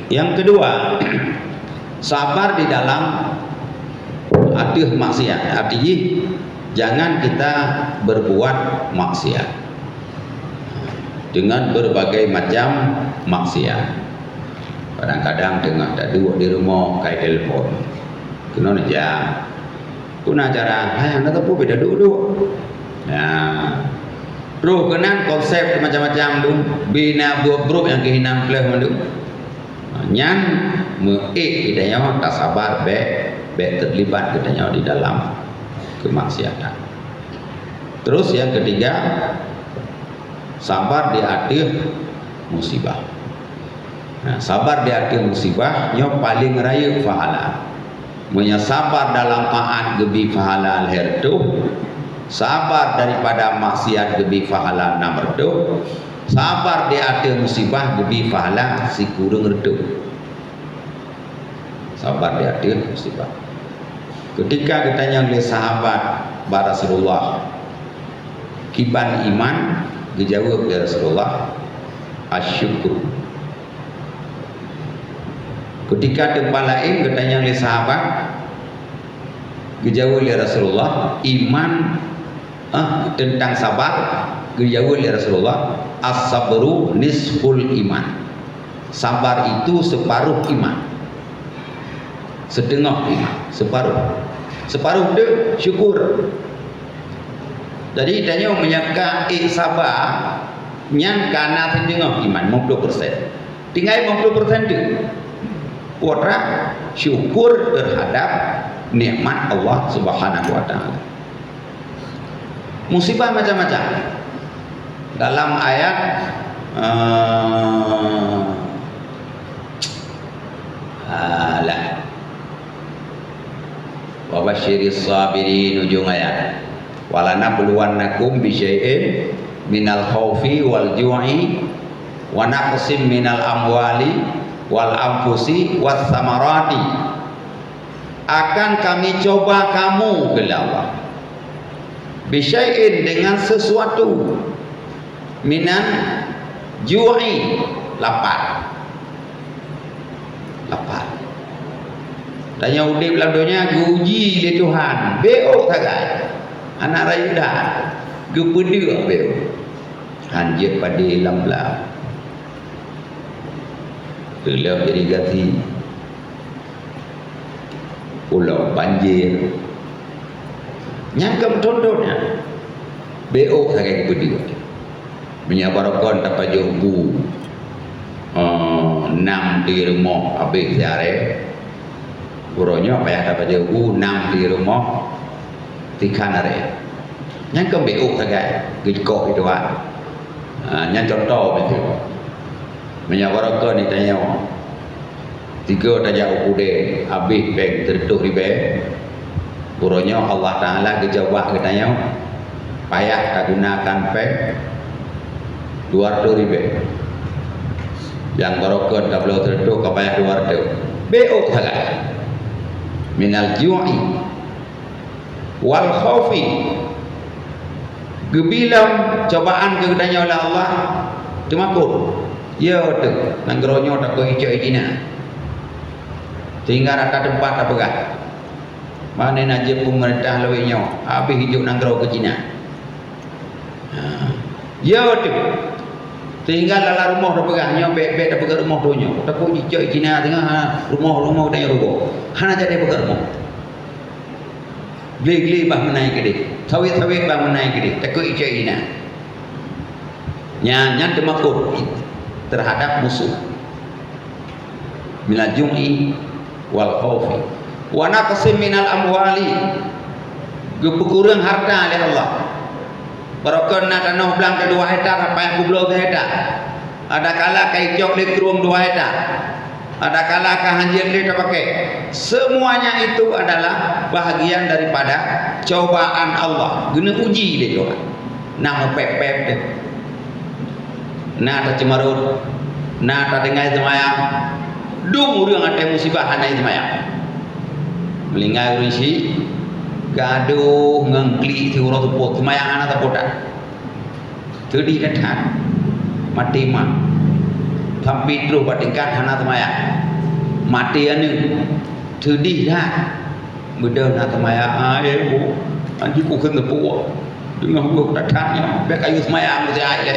Yang kedua, sabar di dalam ateueh maksiat. Arti jih, jangan kita berbuat maksiat. Dengan berbagai macam maksiat. Kadang-kadang teungoh taduek di rumoh, kai telepon. Keunoe neujak. Peue na cara, hai, hana teupeu beda duek-duek. Nah, troh keunan konsep macam-macam tu, bina buet brok nyang keuhinan kleuh mandum. Nyan meuék geutanyoe tasabar bék, bék teulibat geutanyoe di dalam keumaksiatan. Terus yang ketiga, sabar di ateueh musibah. Nah, sabar di ateueh musibah nyoe paleng rayeuk pahala. Meunyoe sabar dalam taát geubi pahala lhée reutôh, sabar daripada maksiat geubi pahala nam reutôh, sabar di ateueh musibah geubi pahala sikureueng reutôh. Sabar di ateueh musibah. Keutika geutanyong lé sahabat bak Rasulullah, kiban iman, geujaweueb lé Rasulullah, "Asyukru." Keutika teumpat laén geutanyong lé sahabat, geujaweueb lé Rasulullah, iman, eh, teuntang sabar, geujaweueb lé Rasulullah, "As-sabru nisful iman." Sabar itu separuh iman. Seteungoh iman, separuh. Separuh tu syukur. Jadi, tanyoe meunyoe ka ék sabar, nyan ka na siteungoh iman, lima puluh persen. Tinggai lima puluh persen tu. Putra syukur terhadap nikmat Allah Subhanahu wa Ta'ala. Musibah macam-macam. Dalam ayat, eh, alah. "Wa basyiris sabirin," ujong ayat. "Wa lanabluwannakum bisyai'in minal khaufi wal ju'i wa naqsim minal amwali wal anfusi was samarati." Akan Kami coba kamu, kheun Allah. Bisyai'in, dengan sesuatu. Minal ju'i, lapar. Lapar. Tanyoe udeb lam donya geuuji lé Tuhan. Bék sagai. Hana rayeuk that. Geupeudeuek bék. Hanjeuet padé lam blang. Teuleuh irigasi. Ulok banjir. Nyang keu meuthon-thon nyan. Bék sagai geupeudeuek. Meunyoe barokon tapajoh bu, eh, Nam di rumoh habéh siaré, uroe nyoe payah tapajoh u nam di rumoh tikhan aré. Nyan kon bék ôk sagai, geucok itu ha. Ha, nyan contoh beutôi. Meunyoe barokon di tanyoe, tiga tajak u keudè habéh péng sireutoh ribèe, uroe nyoe Allah Taala geucoba geutanyoe payah tagunakan péng dua reutôh ribèe. Nyang barokon tabloe sireutoh ka payah dua reutôh. Bék ôk sagai. Minal ju'i wal khaufi. Geubi lom cobaan keu geutanyoe lé Allah teumakot. Ya teuh, nanggroe nyoe takot icok i Cina. Sehingga rata teumpat tapeugah, "Pane na jeuet peumeurintah lawét nyoe, habéh ijok nanggroe keu Cina." Ha. Ya teuh. Sehingga lala rumoh tapeugah, "Nyoe bèk-bèk tapeugah rumoh donya. Takot icok i Cina teungoh, ha, rumoh-rumoh geutanyoe rugoe." Hana jadi peugah rumoh. Glé-glé bah meunan keudeh, sawét-sawét bah meunan keudeh, takot icok inan. Nyan, nyan teumakot terhadap musuh. Minal ju'i wal khaufi. Wa naqsim minal amwali. Geupeukureueng harta lé Allah. Barokon na tanoh blang ka dua hektar, sampai peuet ploh hektar. Adakala ka icok lé krueng dua hektar. Adakala ka hanjeuet lé tapakai. Semuanya itu adalah bahagian daripada cobaan Allah. Geuneuk uji lé Tuhan. Na meupéb-péb teuh. Na taceumarot. Na tatinggai seumayang. Dum ureuëng até musibah hana seumayang. Meulinggai ureuëng syiek, gadôh ngon klik siuroe seupôt, seumayang hana sapeue that. Teudih that-that. Maté mak. Sampai troh bak tingkat hana seumayang. Maté aneuëk. Teudih that. Beudôh na seumayang, "Hai, Bu, anti ku kheun teupeu. Deungoh geuh that-that nyoe, bèk kayue seumayang meusti hai lé."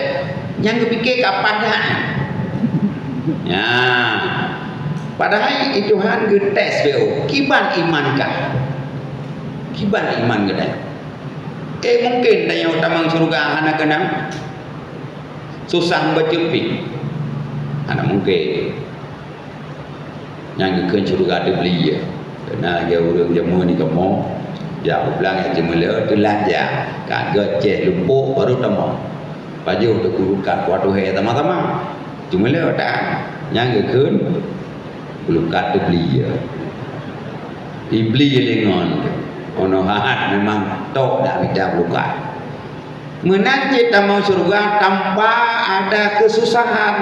Nyang geupike kapan that. Nyan. Padahai Tuhan geutés beu, kiban iman kah? Kiban iman geutanyoe? Eh, mungken tanyoe tamong syeuruga hana keunong? Susah meubacut pih? Hana mungken. Nyang geukheun syeuruga teubli ya. Keureuna lagèe ureueng jameun di kamoe, jak u blang jak jeumeuleu teulat jak. Ka geucéh lumpok baru tamong. Pajoh teuk lukat kuat uhé sama-sama. Jeumeuleu tan. Nyang geukheun lukat teubli ya. Ibli lingon. Ono hat memang tok dak mita lukat. Meunan cit tamong syeuruga tanpa ada keususahan.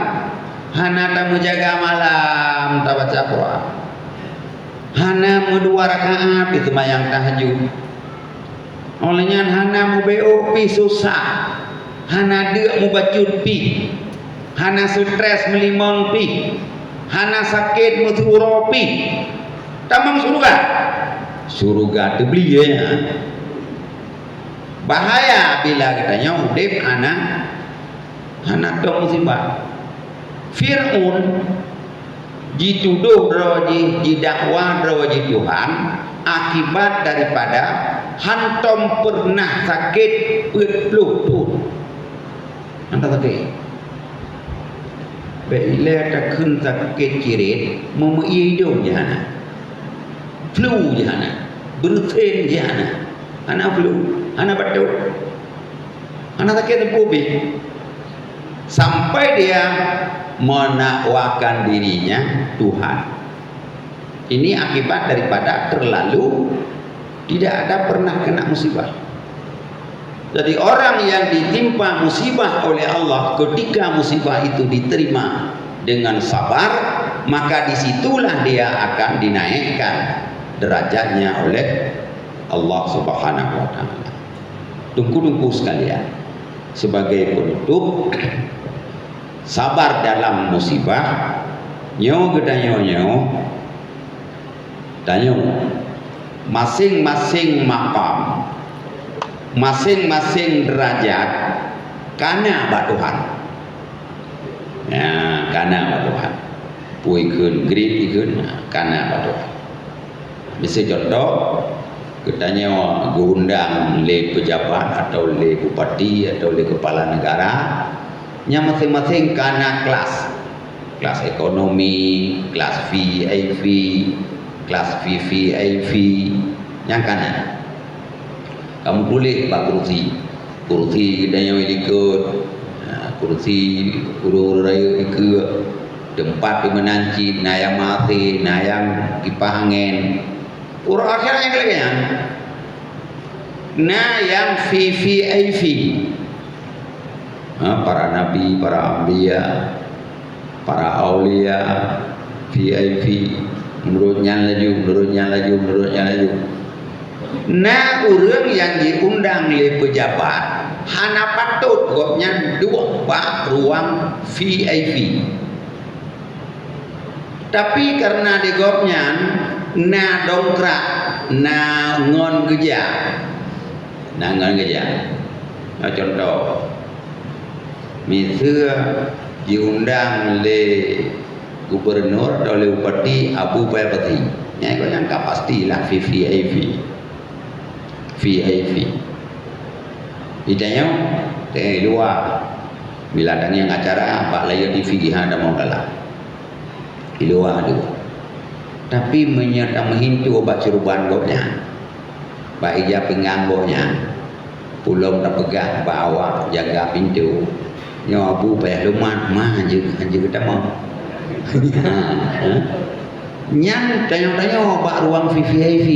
Hana tameujaga malam tabaca Quran. Hana meudua rakaat pih seumayang tahajud. Óh lheueh nyan hana meubeuk pih susah. Hana deuk meubacut pih. Hana seutres meulimong pih. Hana sakét meusiuroe pih. Tamong syeuruga. Syeuruga teubli ya. Bahaya bila geutanyoe udép hana, hana tom musibah. Fir'aun jitudoh droe jih, jidakwa droe jih Tuhan akibat daripada hantom peureunah sakét peuet ploh thon. Hana sakét. Bèk ilèe takheun sakét cirét, meumeu'ie idông jih hana. Flu jih hana. Beureusen jih hana. Hana flu, hana batuk. Hana sakét teupeu pih. Sampai dia menakwakan dirinya Tuhan. Ini akibat daripada terlalu tidak ada pernah kena musibah. Jadi, orang yang ditimpa musibah oleh Allah, ketika musibah itu diterima dengan sabar, maka di situlah dia akan dinaikkan derajatnya oleh Allah Subhanahu wa Ta'ala. Teungku-teungku sekalian, sebagai penutup, sabar dalam musibah, nyoe geutanyoe nyoe, tanyoe, masing-masing maqam, masing-masing derajat kana bak Tuhan. Nah, kana bak Tuhan. Peue ikheun, grade ikheun, nah, kana bak Tuhan. Miseue contoh, geutanyoe geuundang lé pejabat atau lé bupati atau lé kepala negara, nyan masing-masing kana kelas. Kelas ekonomi, kelas V I P, kelas V V I P, nyang ka na. Kamu tuléh bak kursi. Kursi geutanyoe likot, ha, kursi ureuëng-ureuëng rayeuk dikeue, teumpat di meunan cit, na nyang meu'ah, na nyang kipah angén. Uroe akhirat nyang lagée nyan. Na nyang V V I P. Ha, para nabi, para anbiya, para aulia, V I P, meunurot nyan laju, meunurot nyan laju, meunurot nyan laju. Na ureuëng nyang jiundang lé pejabat hana patot gobnyan duek bak ruang V I P. Tapi kareuna di gobnyan na dongkrak, na ngon geujak, na ngon geujak. Nyoe cuntoh, miseue jiundang lé gubernur atau lé bupati Abu Paya Pasi. Nyan gobnyan ka pastilah V V I P. V I P. Di tanyoe, di luwa, bila tangieng acara bak layar T V hana tamong galak. Di luwa dua. Tapi meunyoe tameuhintu bak ceuruban gobnyan, bak ija pinggang gobnyan, pulom tapeugah bak awak jaga pintoe, nyoe Abu payah lumat, ma hanjeuet, hanjeuet geutamong. Ha, ha. Nyan tanyoe-tanyoe bak ruang V V I P.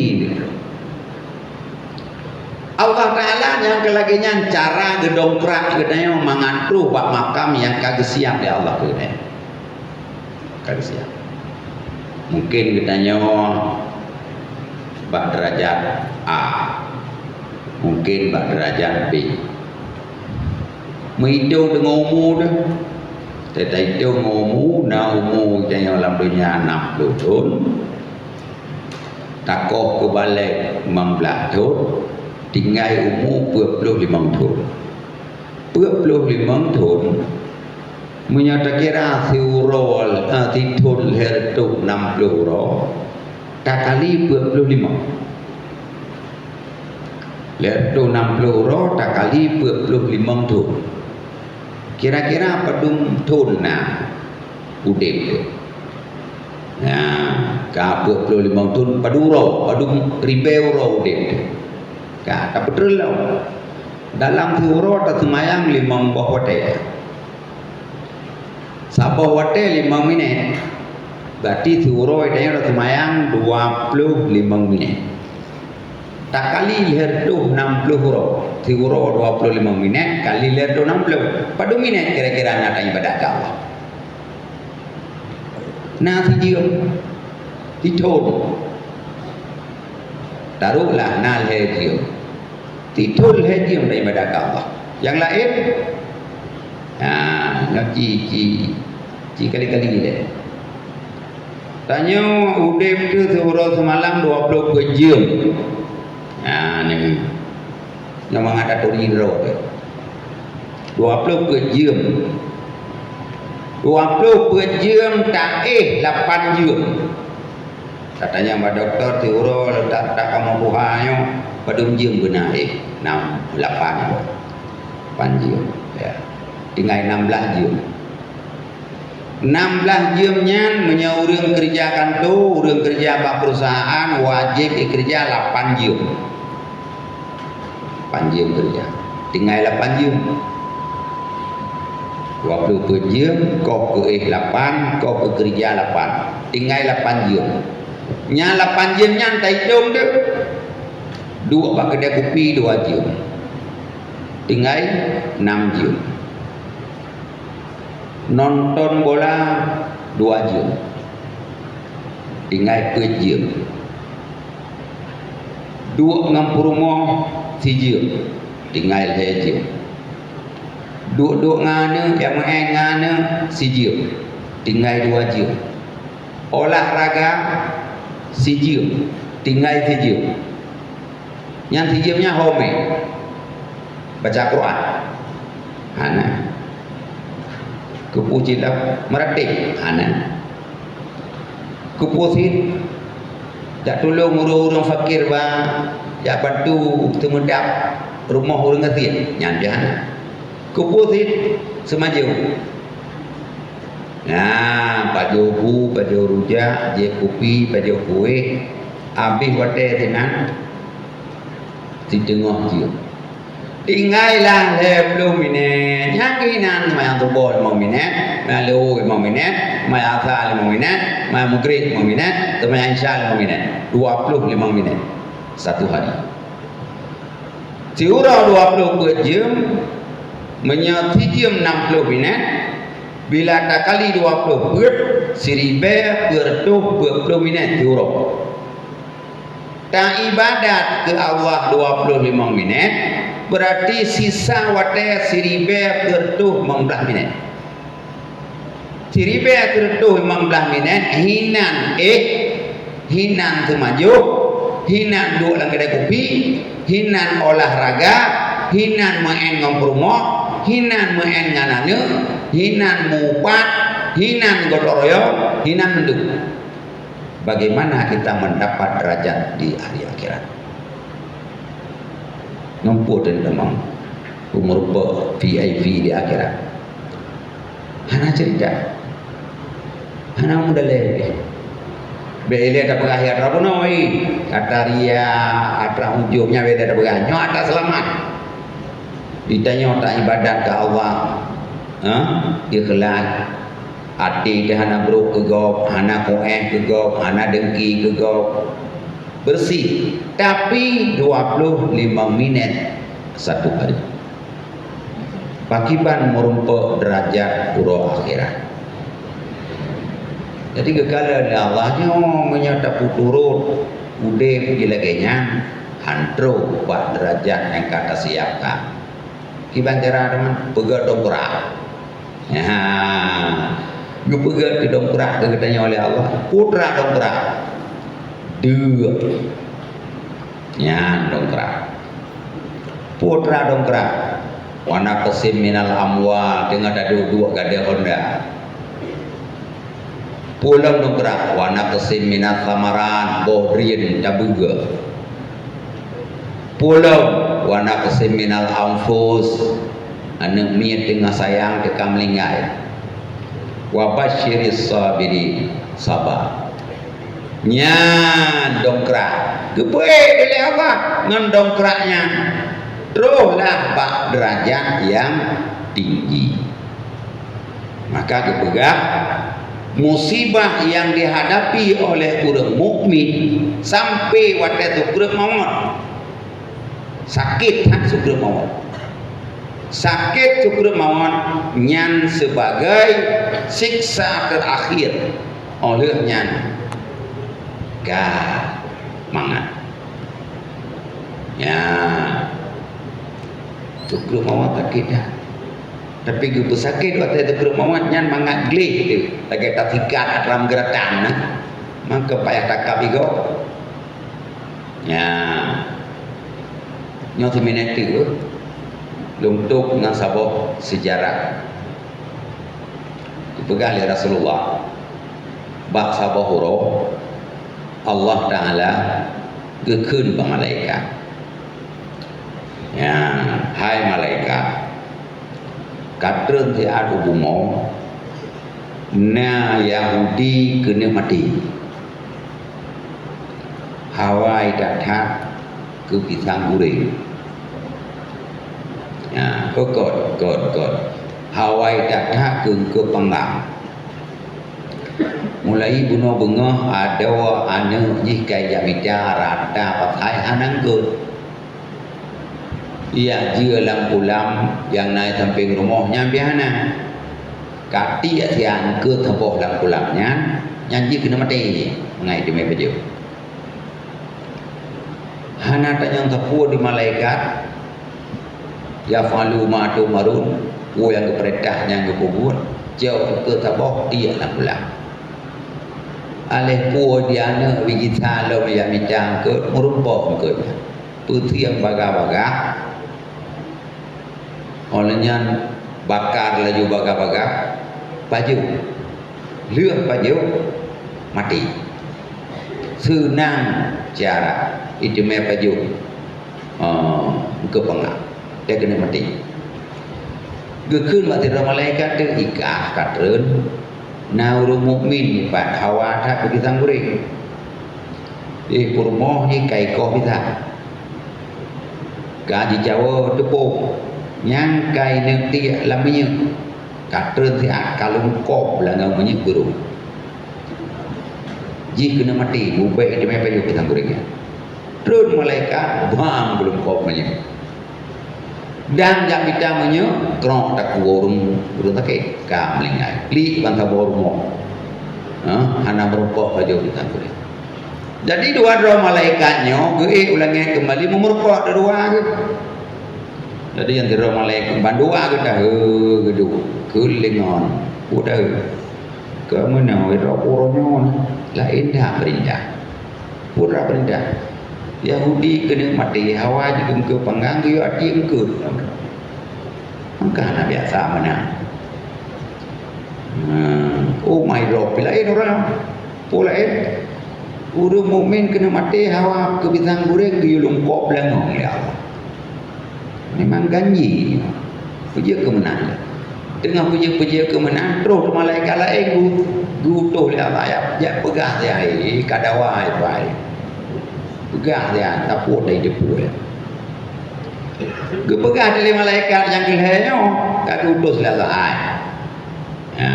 Allah Ta'ala nyang keu lagée nyan cara geudongkrak geutanyoe mangat troh bak makam nyang ka geusiab lé Allah keu geutanyoe. Ka geusiab. Mungken geutanyoe bak deurajat A, mungken bak deurajat B. Meuitong deungon umu deuh. Teuitong ngon umu, na umu geutanyoe lam donya nam ploh thon. Takoh keu balek limong blaih thon, tinggai umu peuet ploh limong thon. Peuet ploh limong thon, meunyoe takira siuroe, eh, sithon lhèe reutôh nam ploh uroe, takali peuet ploh limong. Lhèe reutôh nam ploh uroe takali peuet ploh limong thon. Kira-kira padum thon na udeb teuh? Nah, ka peuet ploh limong thon, padum uroe, padum ribèe uroe udeb teuh? Ka, tapeutrön lom. Dalam siuroe taseumayang limong boh watèe. Saboh watèe limong minèt. Berarti siuroe tanyoe taseumayang dua ploh limong minèt. Takali lhèe reutôh nam ploh uroe. Siuroe dua ploh limong minèt kali lhèe reutôh nam ploh. Padum minèt kira-kira na taibadat keu Allah? Na sijeuem, sithon. Taruhlah na lhèe jeuem. Sithon lhèe jeuem taibadat keu Allah. Nyang laén, nah, nyoe ci, ci, ci kali-kali lé. Tanyoe udeb teuh siuroe seumalam dua ploh peuet jeuem. Nah, nyoe. Nyoe mangat aturi droe teuh. Dua ploh peuet jeuem. Dua ploh peuet jeuem taéh lapan jeuem. Tatanyong bak dokto, siuroe leutak-leutak kamoe tuha nyoe, padum jeuem beuna éh? Nam, lapan. Lapan jeuem, ya. Tinggai nam blaih jeuem. Nam blaih jeuem nyan, meunyoe ureuëng keureuja kanto, ureuëng keureuja bak peurusahaan, wajéb jikeureuja lapan jeuem. Lapan jeuem keureuja. Tinggai lapan jeuem. Dua ploh peuet jeuem, koh keu éh lapan, koh keu keureuja lapan. Tinggai lapan jeuem. Nyan lapan jeuem nyan taitong deuh. Duek bak keudè kupi dua jeuem. Tinggai nam jeuem. Nonton bola dua jeuem. Tinggai peuet jeuem. Duek ngon peurumoh sijeuem, tinggai lhèe jeuem. Duek-duek ngon aneuk, jak meu'èn ngon aneuk sijeuem, tinggai dua jeuem. Olahraga sijeuem, tinggai sijeuem. Nyan sijeuem nyan ho mè? Baca Quran? Hana. Keupeue cilok? Meuratéb? Hana. Keupeue sit? Jak tulông ureuëng-ureuëng fakir ba, jak bantu teumeudab rumoh ureuëng gasien? Nyan pih hana. Keupeue sit? Seumajoh. Nah, pajoh bu, pajoh rujak, jieb kupi, pajoh kueh, abéh watée sinan, siteungoh jeuem. Tinggai lah lhée ploh minét. Nyang keunan seumayang suboh limong minét, seumayang leuhô limong minét, seumayang asa limong minét, seumayang mugreb limong minét, seumayang isya limong minét. Dua ploh limong minét satu hari. Siuroe dua ploh peuet jeuem, meunyoe sijeuem nam ploh minét, bila takali dua ploh peuet, siribée peuet reutôh peuet ploh minét siuroe. Taibadat keu Allah dua ploh limong minét, beurati sisa watée siribée peuet reutôh limong blaih minét. Siribée peuet reutôh limong blaih minét hinan éh, hinan teumajoh, hinan duek lam keudée kupi, hinan olahraga, hinan meu'en ngon peurumoh, hinan meu'en ngon aneuëk, hinan mupat, hinan gotong royong, hinan mandum. Bagaimana kita mendapat derajat di hari akhirat? Nyoe peue teuma peumeurumpok V I P di akhirat? Hana cerita. Hana meudalée. Bék ilée tapeugah ya atra bunoe, atra ria, atra ujub nyan bék tapeugah. Nyoe atra seulamat. Geutanyoe taibadat keu Allah, ha? Ikhlas. Até teuh hana brok keu gob, hana kuéh keu gob, hana dengki keu gob. Bersih. Tapi dua ploh limong minét satu hari. Pakiban meurumpok deurajat uroe akhirat. Jadi, geukalon lé Allah nyoe, meunyoe tapeuturot udeb jih lagée nyan, han trok bak deurajat nyang ka tasiapkan. Kiban cara teuma, peugét dongkrak. Nyan, geupeugét keu dongkrak keu geutanyoe lé Allah. Peue atra dongkrak? Deuk. Nyan dongkrak. Peue atra dongkrak? Wa naqsim minal amwal, teungoh taduek-duek gadée honda. Peue lom dongkrak? Wa naqsim minas samarat, boh drien tabeugét. Peue lom? Wa naqsim minal anfus, aneuëk miet teungoh sayang teuka meuninggai. Wa basyiris sabirin, saba. Nyan dongkrak. Geupeuék lé Allah ngon dongkrak nyan. Trohlah bak deurajat nyang tinggi. Maka geupeugah, musibah nyang dihadapi oleh ureuëng mukmin sampai watée sukreut mawöt. Sakét that sukreut mawöt. Sakét sukreut mawöt nyan sibagai siksa teurakhir. Óh lheueh nyan ka mangat. Ya. Sukreut mawöt sakét that. Tapi geupeusakét watée sukreut mawöt nyan mangat gleh teuh, lagée tasikat lam geuratang na. Maka payah takab igoe. Nyan. Nyoe seumineuk teuk, lôn tôb ngon saboh seujarah. Geupeugah lé Rasulullah, bak saboh uroe, Allah Taala geukheun bak malaikat. Nyan, hai malaikat, ka treun siat u bumoe, na Yahudi keuneuk maté. Hawa that-that keu pisang guréng. Nyan, eungkôt, eungkôt, eungkôt. Hawa that-that keu, keu panggang. Mulai bunoe beungoh adoe aneuëk jih ka ijak mita rata pasai hana eungkôt. Ijak jeuet lam kulam nyang na sampéng rumoh nyan pih hana. Ka tiek siat eungkôt saboh lam kulam nyan, nyan jih keuneuk maté ngon iéleumé pajoh. Hana tanyong sapeue di malaikat, "Yaf'alu ma tu'marun," peue nyang geupeurintah nyan geupeubuet, jok eungkôt saboh tiek lam kulam. Aléh peue di aneuëk bit gisa lom ijak mita eungkôt, meurumpok eungkôt nyan. Peuthieng bagah-bagah, óh lheueh nyan bakar laju bagah-bagah, pajoh. Lheueh pajoh, maté. Seunang cara iéleumé pajoh, eh, keu peungah. Dia keuneuk maté. Geukheun bak sidroe malaikat teuh, "Ikah ka treun." Na ureuëng mukmin nyoe pat hawa that keu pisang goreng. Eh, peurumoh jih ka ikoh pisang. Ka jicawoe teupông, nyang ka ineuk tiek lam minyeuk. Ka treun siat ka lungkop lam minyeuk geuruek. Jih keuneuk maté, bubek teumé pajoh pisang goreng nyan. Treun malaikat, bang, geulungkop minyeuk. Dan jak mita meunyoe krok taku ureuëng, ureuëng sakét ka meuninggai. Klik ban saboh rumoh. Ha, hana meurumpok laju geutanggulé. Jadi dua droe malaikat nyoe geuék u langét keumbali meumeurumpok dua-dua geuh. Jadi nyang sidroe malaikat bandua geuh tahe geuduek keu lingon. Udah. Keu meunoe droe uroe nyoe laén that peurintah. Pura peurintah. Yahudi keuneuk maté hawa jikeungkeu panggang geuyue até eungkôt. Maka hana biasa meunan. Hmm, oh my Rabb, laén ureuëng. Peue laén? Ureuëng mukmin keuneuk maté hawa keu pisang goreng geuyue lungkop beulangong lé Allah. Memang ganji. Peujeuet keu meunan. Teungoh peujeuet-peujeuet keu meunan, troh malaikat laén geu-, geuutus lé Allah, jak, jak peugah lé hai, ka dawa hai pai. Peugah lé hai, tapot dari depan. Geupeugah lé malaikat nyang keu lhée nyoe, ka geuutus lé Allah hai. Ha.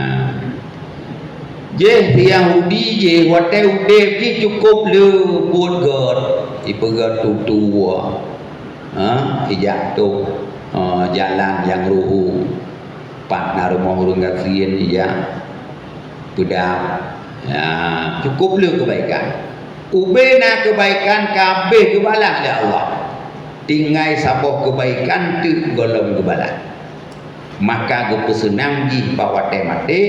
Jih Yahudi jih watée udeb jih cukup le buet gét, ipeugét tutoe. Ha, ijak tôh, ha, jalan nyang ruhuh, pat na rumoh ureuëng gasien ijak peudam. Ya, cukup le keubaikan. Ubé na keubaikan ka abéh geubalah lé Allah. Tinggai saboh keubaikan teuk gohlom geubalah. Maka geupeuseunang jih bak watée maté,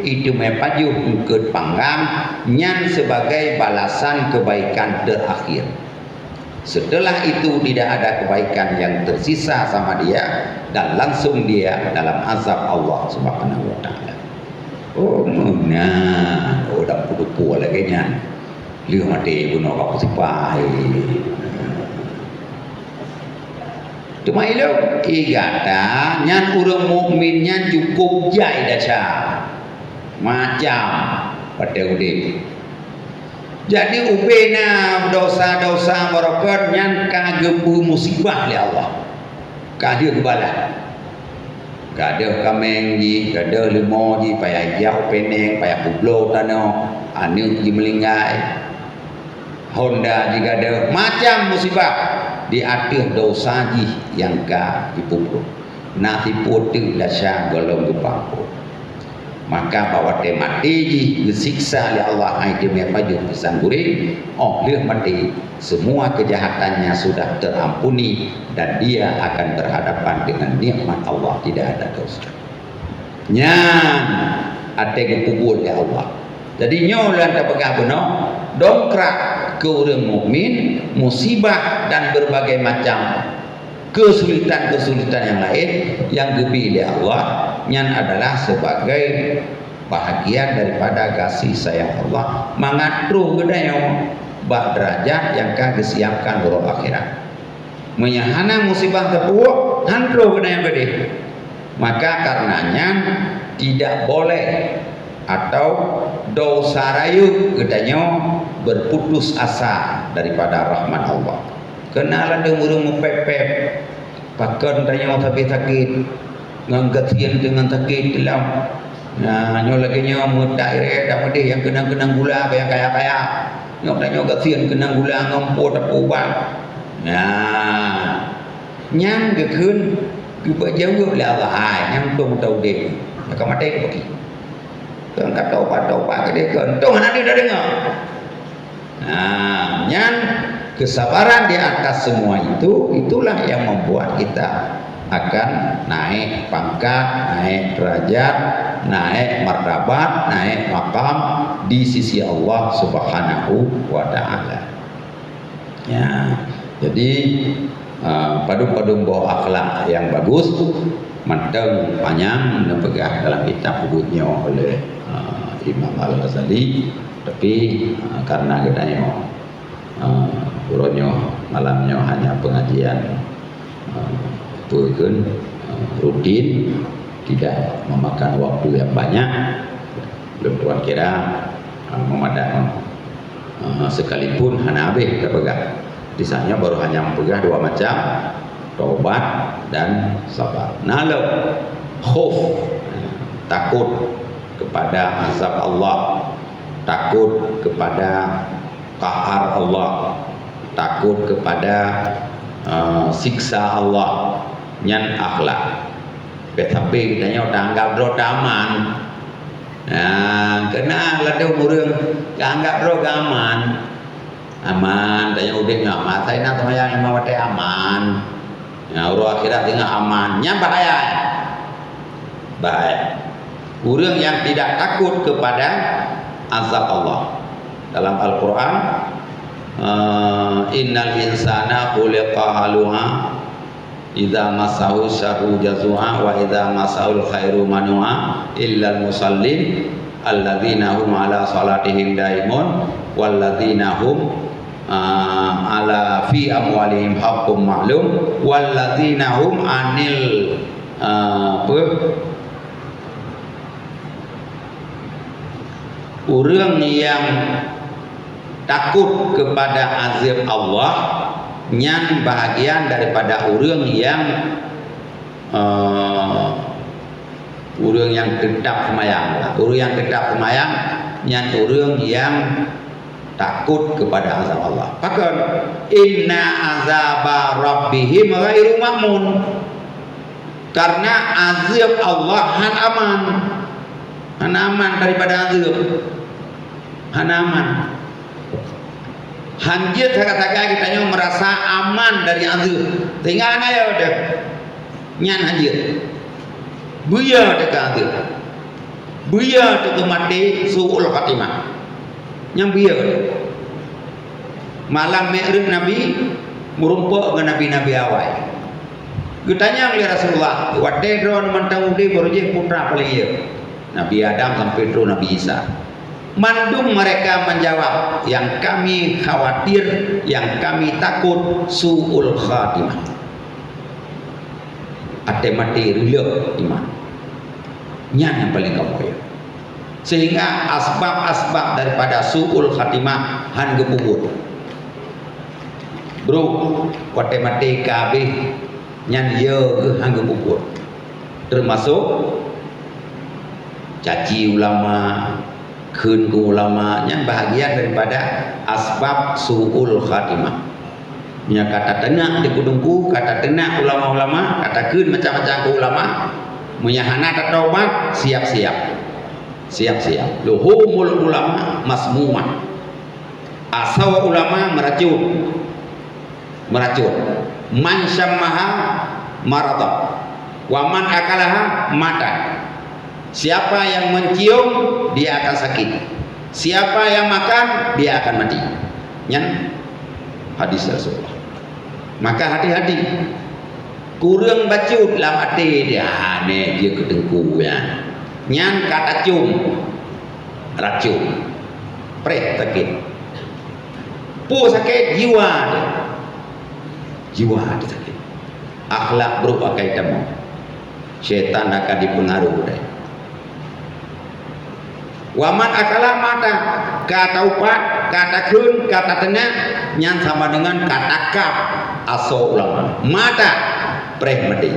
iteumé pajoh eungkôt panggang nyan sebagai balasan keubaikan teurakhir. Setelah itu tidak ada kebaikan yang tersisa sama dia dan langsung dia dalam azab Allah Subhanahu wa Taala. Oh, meunan. Oh, dak peudupo lagée nyan. Lheueh maté bunoe bak peusipah. Teuma ilong, eh, gata nyan ureuëng mukmin nyan cukup jai desya. Macam watée udeb. Jadi ubé na desya-desya barokon nyan ka geupeu musibah lé Allah. Ka lheueh geubalah. Gadôh kaméng jih, gadôh leumo jih, payah jak u Penang, payah peubloe tanoh, aneuëk jih meuninggai. Honda jih gadôh, macam musibah di ateueh desya jih nyang ka jipeubuet. Na sipeuet teuk desya gohlom geupeuampôn. Maka bak watée maté jih geusiksa lé Allah hai teumé pajoh pisang goreng, óh lheueh maté, semua kejahatannya sudah terampuni dan dia akan berhadapan dengan nikmat Allah, tidak ada dosa. Nyan até geupeubuet lé Allah. Jadi nyoe lôn tapeugah bunoe, dongkrak keu ureuëng mukmin, musibah dan berbagai macam keusulitan-keusulitan nyang laén nyang geubri lé Allah, nyan adalah sebagai bahagian daripada gaséh sayang Allah mangat troh geutanyoe bak deurajat nyang ka geusiapkan uroe akhirat. Meunyoe hana musibah teupeubuet, han troh geutanyoe keudeh. Maka karena nyan tidak boleh atau desya rayeuk geutanyoe berputus asa daripada rahmat Allah. Keunalan ureuëng meupép-pép, pakon tanyoe sabe sakét, ngon gasien deungon sakét lom. Nah, nyoe lagée nyoe meutak irée dak meudeh nyang keunong-keunong gula bak nyang kaya-kaya. Nyoe tanyoe gasien keunong gula ngon po tapeubat. Nah, nyan geukheun geupeujaweub lé Allah, "Hai, nyang untung meuta udeb, nyang ka maté geupeuki." Keu ka taubat-taubat keudeh keu untung hana deuh tadeungoe. Nah, nyan kesabaran di atas semua itu, itulah yang membuat kita akan naik pangkat, naik derajat, naik martabat, naik makam di sisi Allah Subhanahu wa Ta'ala. Ya, jadi, ah, padum-padum boh akhlak yang bagus, mantong panyang neupeugah dalam kitab buet nyoe oleh, ah, Imam Al-Ghazali, tapi, ah, karena geutanyoe, ah, uroe nyoe, malam nyoe hanya pengajian, ah, peue kheun, ah, rutin, tidak memakan waktu yang banyak. Lôn tuan kira, ah, meumadat nyoe. Ah, sekalipun hana habéh tapeugah. Di sana baru hanya meupeugah dua macam, taubat dan sabar. Na lom khauf, takut kepada azab Allah, takut kepada qahar Allah, takut kepada, eh, siksa Allah. Nyan akhlak. Tapi geutanyoe taanggap droe aman. Nah, keunan ladôm ureueng ka anggap droe aman. Aman, tanyoe udeb nyoe aman. Asai na seumayang lima watèe aman. Nah, uroe akhirat singoh aman. Nyan bahaya. Bahaya. Ureueng nyang tidak takut kepada azab Allah. Dalam Al-Quran, eh, "Innal insana khuliqa halu'a, idza massahu syarru jazu'a, wa idza massahul khairu manu'a, illal musallin, alladzina hum ala salatihim daimun, walladzina hum, ah, ala fi amwalihim haqqum ma'lum, walladzina hum anil," ah, apa? Ureueng nyang takut kepada azab Allah, nyan bahagian daripada ureueng nyang, eh, ureueng nyang teutap seumayang. Ureueng nyang teutap seumayang, nyan ureueng nyang takut kepada azab Allah. Pakon? "Inna azaba rabbihim ghairu ma'mun." Karena azab Allah han aman. Han aman daripada azab. Han aman. Han jeuet sagai-sagai geutanyoe meurasa aman dari azab. Sehingga hana yo deh. Nyan han jeuet. Beu yo teuka azab. Beu yo teuka maté su'ul khatimah. Nyan beu yo. Malam Mi'raj Nabi meurumpok ngon nabi-nabi awai. Geutanyong lé Rasulullah, "Watèe droeneuh mantong udeb, barô jih peue putra paleng ie?" Nabi Adam sampai trok Nabi Isa. Mandum mereka menjawab, "Yang kami khawatir, yang kami takut, su'ul khatimah." Até maté reuloh iman. Nyan nyang paleng kamoe. Sehingga asbab-asbab daripada su'ul khatimah han geupeubuet. Bro, watèe maté ka habéh, nyan yo geuh han geupeubuet. Teumasok caci ulama, kheun keu ulama, nyan bahagian daripada asbab su'ul khatimah. Meunyo ka tateunak teungku-teungku, ka tateunak ulama-ulama, ka takheun macam-macam keu ulama, meunyo hana tataubat, siap-siap. Siap-siap. Luhumul ulama masmumah. Asoe ulama meuracon. Meuracon. "Man syammaha marada, wa man akalaha mata." Siapa yang mencium, dia akan sakit. Siapa yang makan, dia akan mati. Nyan hadis Rasulullah. Maka hati-hati. Kureueng bacut lam até dia, "Ah, nèh jeuet keu teungku nyan." Nyan ka tacom racon. Preh sakét. Peue sakét? Jiwa teuh. Jiwa teuh sakét. Akhlak brôk akai tamong. Syaitan akan dipeungaruh deh. Wa man akala mata, ka taupat, ka takheun, ka tateunak, nyan sama deungon ka takab asoe ulama. Mata, preh maté.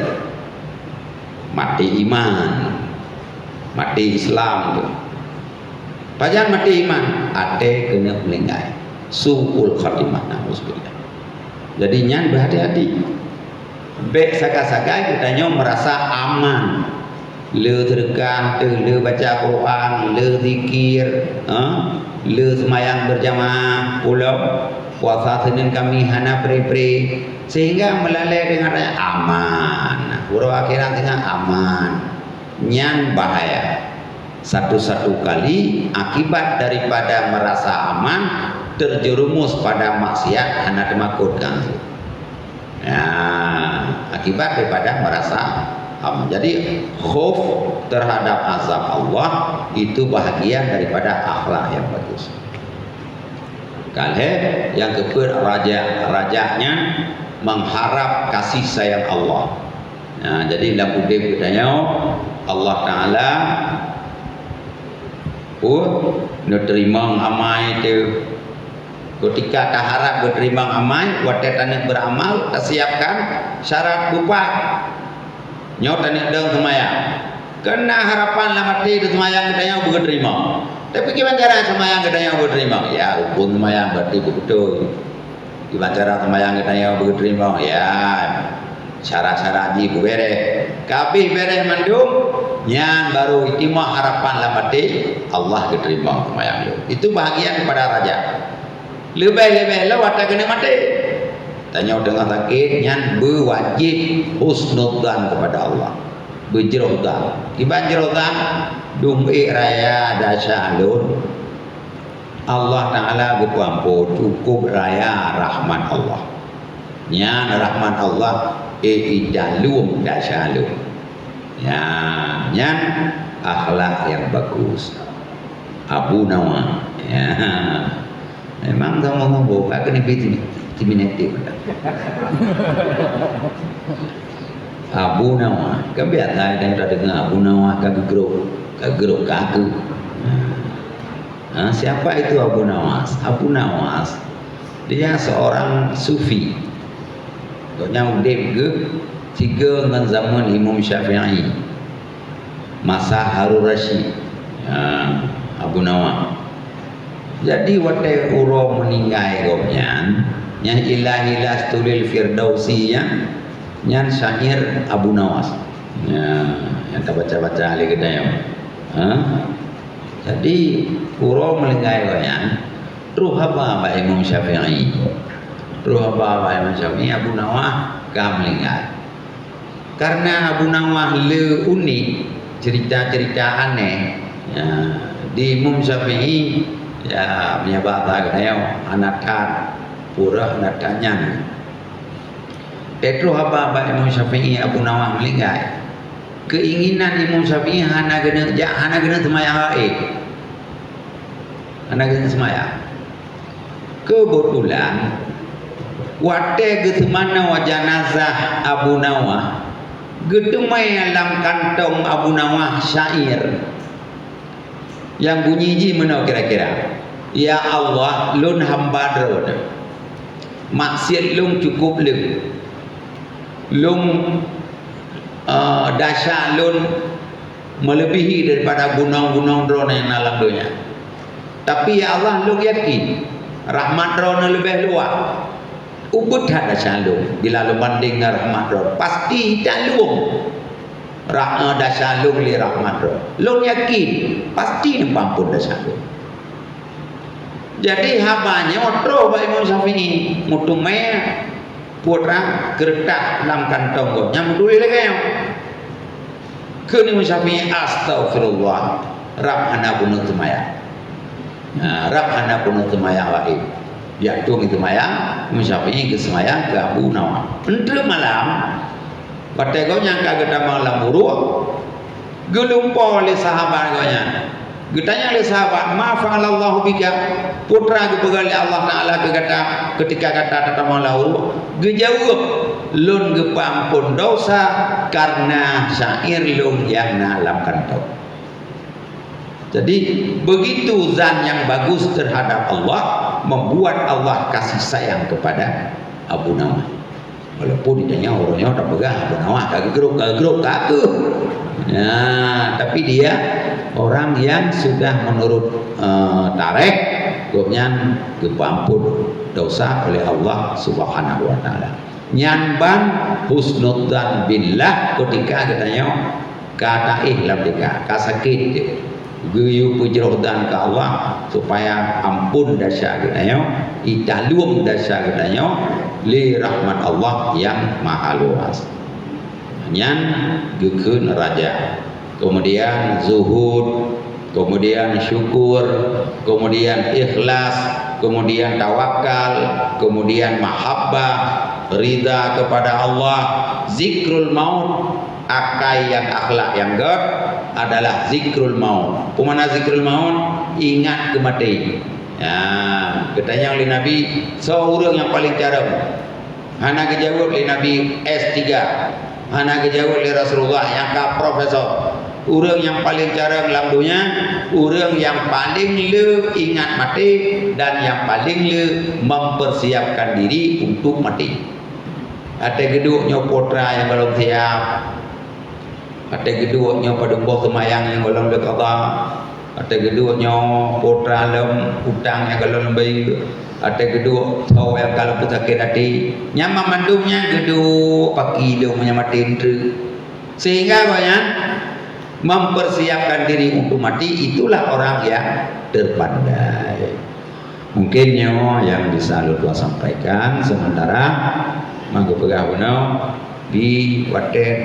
Maté iman. Maté Islam teuh. Pajan maté iman? Até keuneuk meuninggai. Su'ul khatimah, na'udzubillah. Jadi nyan beuhati-hati. Bèk sagai-sagai geutanyoe meurasa aman. Le seudeukah teuh, le baca Quran, le zikir, ha? Le seumayang beurjamaah, pulo, puasa Senin Kamis hana pre-pre. Sehingga meulalè deungon aman. Uroe akhirat singoh aman. Nyan bahaya. Satu-satu kali akibat daripada merasa aman, terjerumus pada maksiat, hana teumakot keu Tuhan. Ya, akibat daripada merasa aman. Jadi, khauf terhadap azab Allah itu bahagian daripada akhlak yang bagus. Ka lhèe, nyang keupeuet, raja. Raja nyan mengharap kasih sayang Allah. Nah, jadi lam udép geutanyoe, Allah Taala Peue? Neuteurimong amai teuh. Keutika taharab geuteurimong amai, watée taneuk beuramal, tasiapkan syarat beupah. Nyoe taneuk dong seumayang. Keu na harapan lam até teuh seumayang geutanyoe beugeuteurimong. Tapi kiban cara seumayang geutanyoe beugeuteurimong? Ya, rukun seumayang berarti beubeutôi. Kiban cara seumayang geutanyoe beugeuteurimong? Ya, syarat-syarat jih beubereh. Ka abéh bereh mandum, nyan baru itimah harapan lam até, Allah geuteurimong seumayang lôn. Itu bahagian kepada raja. Leubeh-leubeh lom watée keuneuk maté. Tanyoe teungoh sakét, nyan beuwajéb husnudzan kepada Allah. Beujroh zan. Kiban jroh zan, dum ék raya desya lôn. Allah Taala geupeuamphon, cukup raya rahmat Allah. Nyan rahmat Allah, ék idalum desya lôn. Nyan, nyan akhlak nyang bagus. Abu Nawas. Ya. Memang sama-sama boh, ka keuneuk bi timi-, timinetik mantong. Abu Nawas, kan biasa tanyoe tadeungoe Abu Nawas ka geugrok, ka geugrok keu aku. Ha, siapa itu Abu Nawas? Abu Nawas, dia seorang sufi. Gobnyan udeb geuh sigoe ngon zaman Imam Syafi'i. Masa Harun Rasyid. Ha, Abu Nawas. Jadi watée uroe meuninggai gobnyan, nyang Ilahi lastu lil Firdausi nyan, nyan syair Abu Nawas. Ya, nyang tabaca-baca lé geutanyoe. Ha? Jadi uroe meuninggai gobnyan, troh haba bak Imam Syafi'i. Troh haba bak Imam Syafi'i, Abu Nawas ka meuninggai. Karena Abu Nawas le unik, cerita-cerita aneh, ya, di Imam Syafi'i, ya, meunyoe bak geutanyoe hana that, peue hana that nyan. Troh haba bak Imam Syafi'i Abu Nawas meuninggai. Keinginan Imam Syafi'i hana geuneuk jak, hana geuneuk seumayang gaéb. Hana geuneuk seumayang. Keubeutulan, watée geuseumanoe janazah Abu Nawas, geuteumé lam kantong Abu Nawas syair. Nyang bunyi jih meunoe kira-kira, "Ya Allah, lôn hamba Droeneuh. Maksiet lôn cukup leueng. Lôn, eh, desya lôn meuleubihi daripada gunong-gunong Droeneuh nyang na lam donya. Tapi, ya Allah, lôn yakin rahmat Droeneuh leubeh luwah. Ubit that desya lôn bila lôn bandeng ngon rahmat Droeneuh. Pasti that luwah ra-, eh, desya lôn lé rahmat Droeneuh. Lôn yakin pasti neupeuampon desya lôn." Jadi, haba nyoe troh bak Imam Syafi'i, meuteumé putra keureutah lam kantong gobnyan meutuléh lagée nyoe. Kheun Imam Syafi'i, "Astaghfirullah, rab hana keuneuk seumayang." Nah, rab hana keuneuk seumayang gaéb. Jak tueng seumayang, Imam Syafi'i geuseumayang keu Abu Nawas. Eunteuk malam, watée gobnyan ka geutamong lam uruek, geulumpoe lé sahabat gobnyan. Geutanyong lé sahabat, "Ma fa'alallahu bika?" Peue geupeugah lé Allah Taala keu gata keutika gata tatamong lam uruek? Geujaweueb, "Lôn geupeuampon desya kareuna syair lôn nyang na lam kantong." Jadi, begitu zan nyang bagus terhadap Allah, membuat Allah kasih sayang kepada Abu Nawas. Walaupun ditanyong ureuëng nyoe tapeugah Abu Nawas ka geugrok, ka geugrok, ka kheueh. Nah, tapi dia orang yang sudah menurut, eh, tarikh, gobnyan geupeuampon desya oleh Allah Subhanahu wa Taala. Nyan ban husnudzan billah keutika geutanyoe ka taéh lam tika, ka sakét jih. Geuyue peujroh dan keu Allah supaya ampon desya geutanyoe, italum desya geutanyoe lé rahmat Allah nyang maha luas. Nyan geukheun raja. Kemudian zuhud, kemudian syukur, kemudian ikhlas, kemudian tawakal, kemudian mahabbah, ridha kepada Allah, zikrul maut. Akai nyang akhlak nyang gét adalah zikrul maut. Peue makna zikrul maut? Ingat keumaté. Ya, geutanyong lé Nabi, soe ureuëng nyang paleng carông? Hana geujaweueb lé Nabi S tiga. Hana geujaweueb lé Rasulullah nyang ka profesor. Ureuëng nyang paleng carông lam donya, ureuëng nyang paleng le ingat maté dan nyang paleng le mempersiapkan diri untuk maté. Watée geuduek nyoe putra nyang gohlom siab, watée geuduek nyoe padum boh seumayang nyang gohlom le qadha, watée geuduek nyoe putra lom utang nyang gohlom bayeue, watée geuduek soe nyang gohlom peusakét até. Nyan banmandum nyan geuduek paki lom nyang maté treuk. Sehingga gobnyan mempersiapkan diri untuk mati, itulah orang yang terpandai. Mungkin nyoe nyang bisa lôn sampaikan sementara. Maka peugah bunoe di watée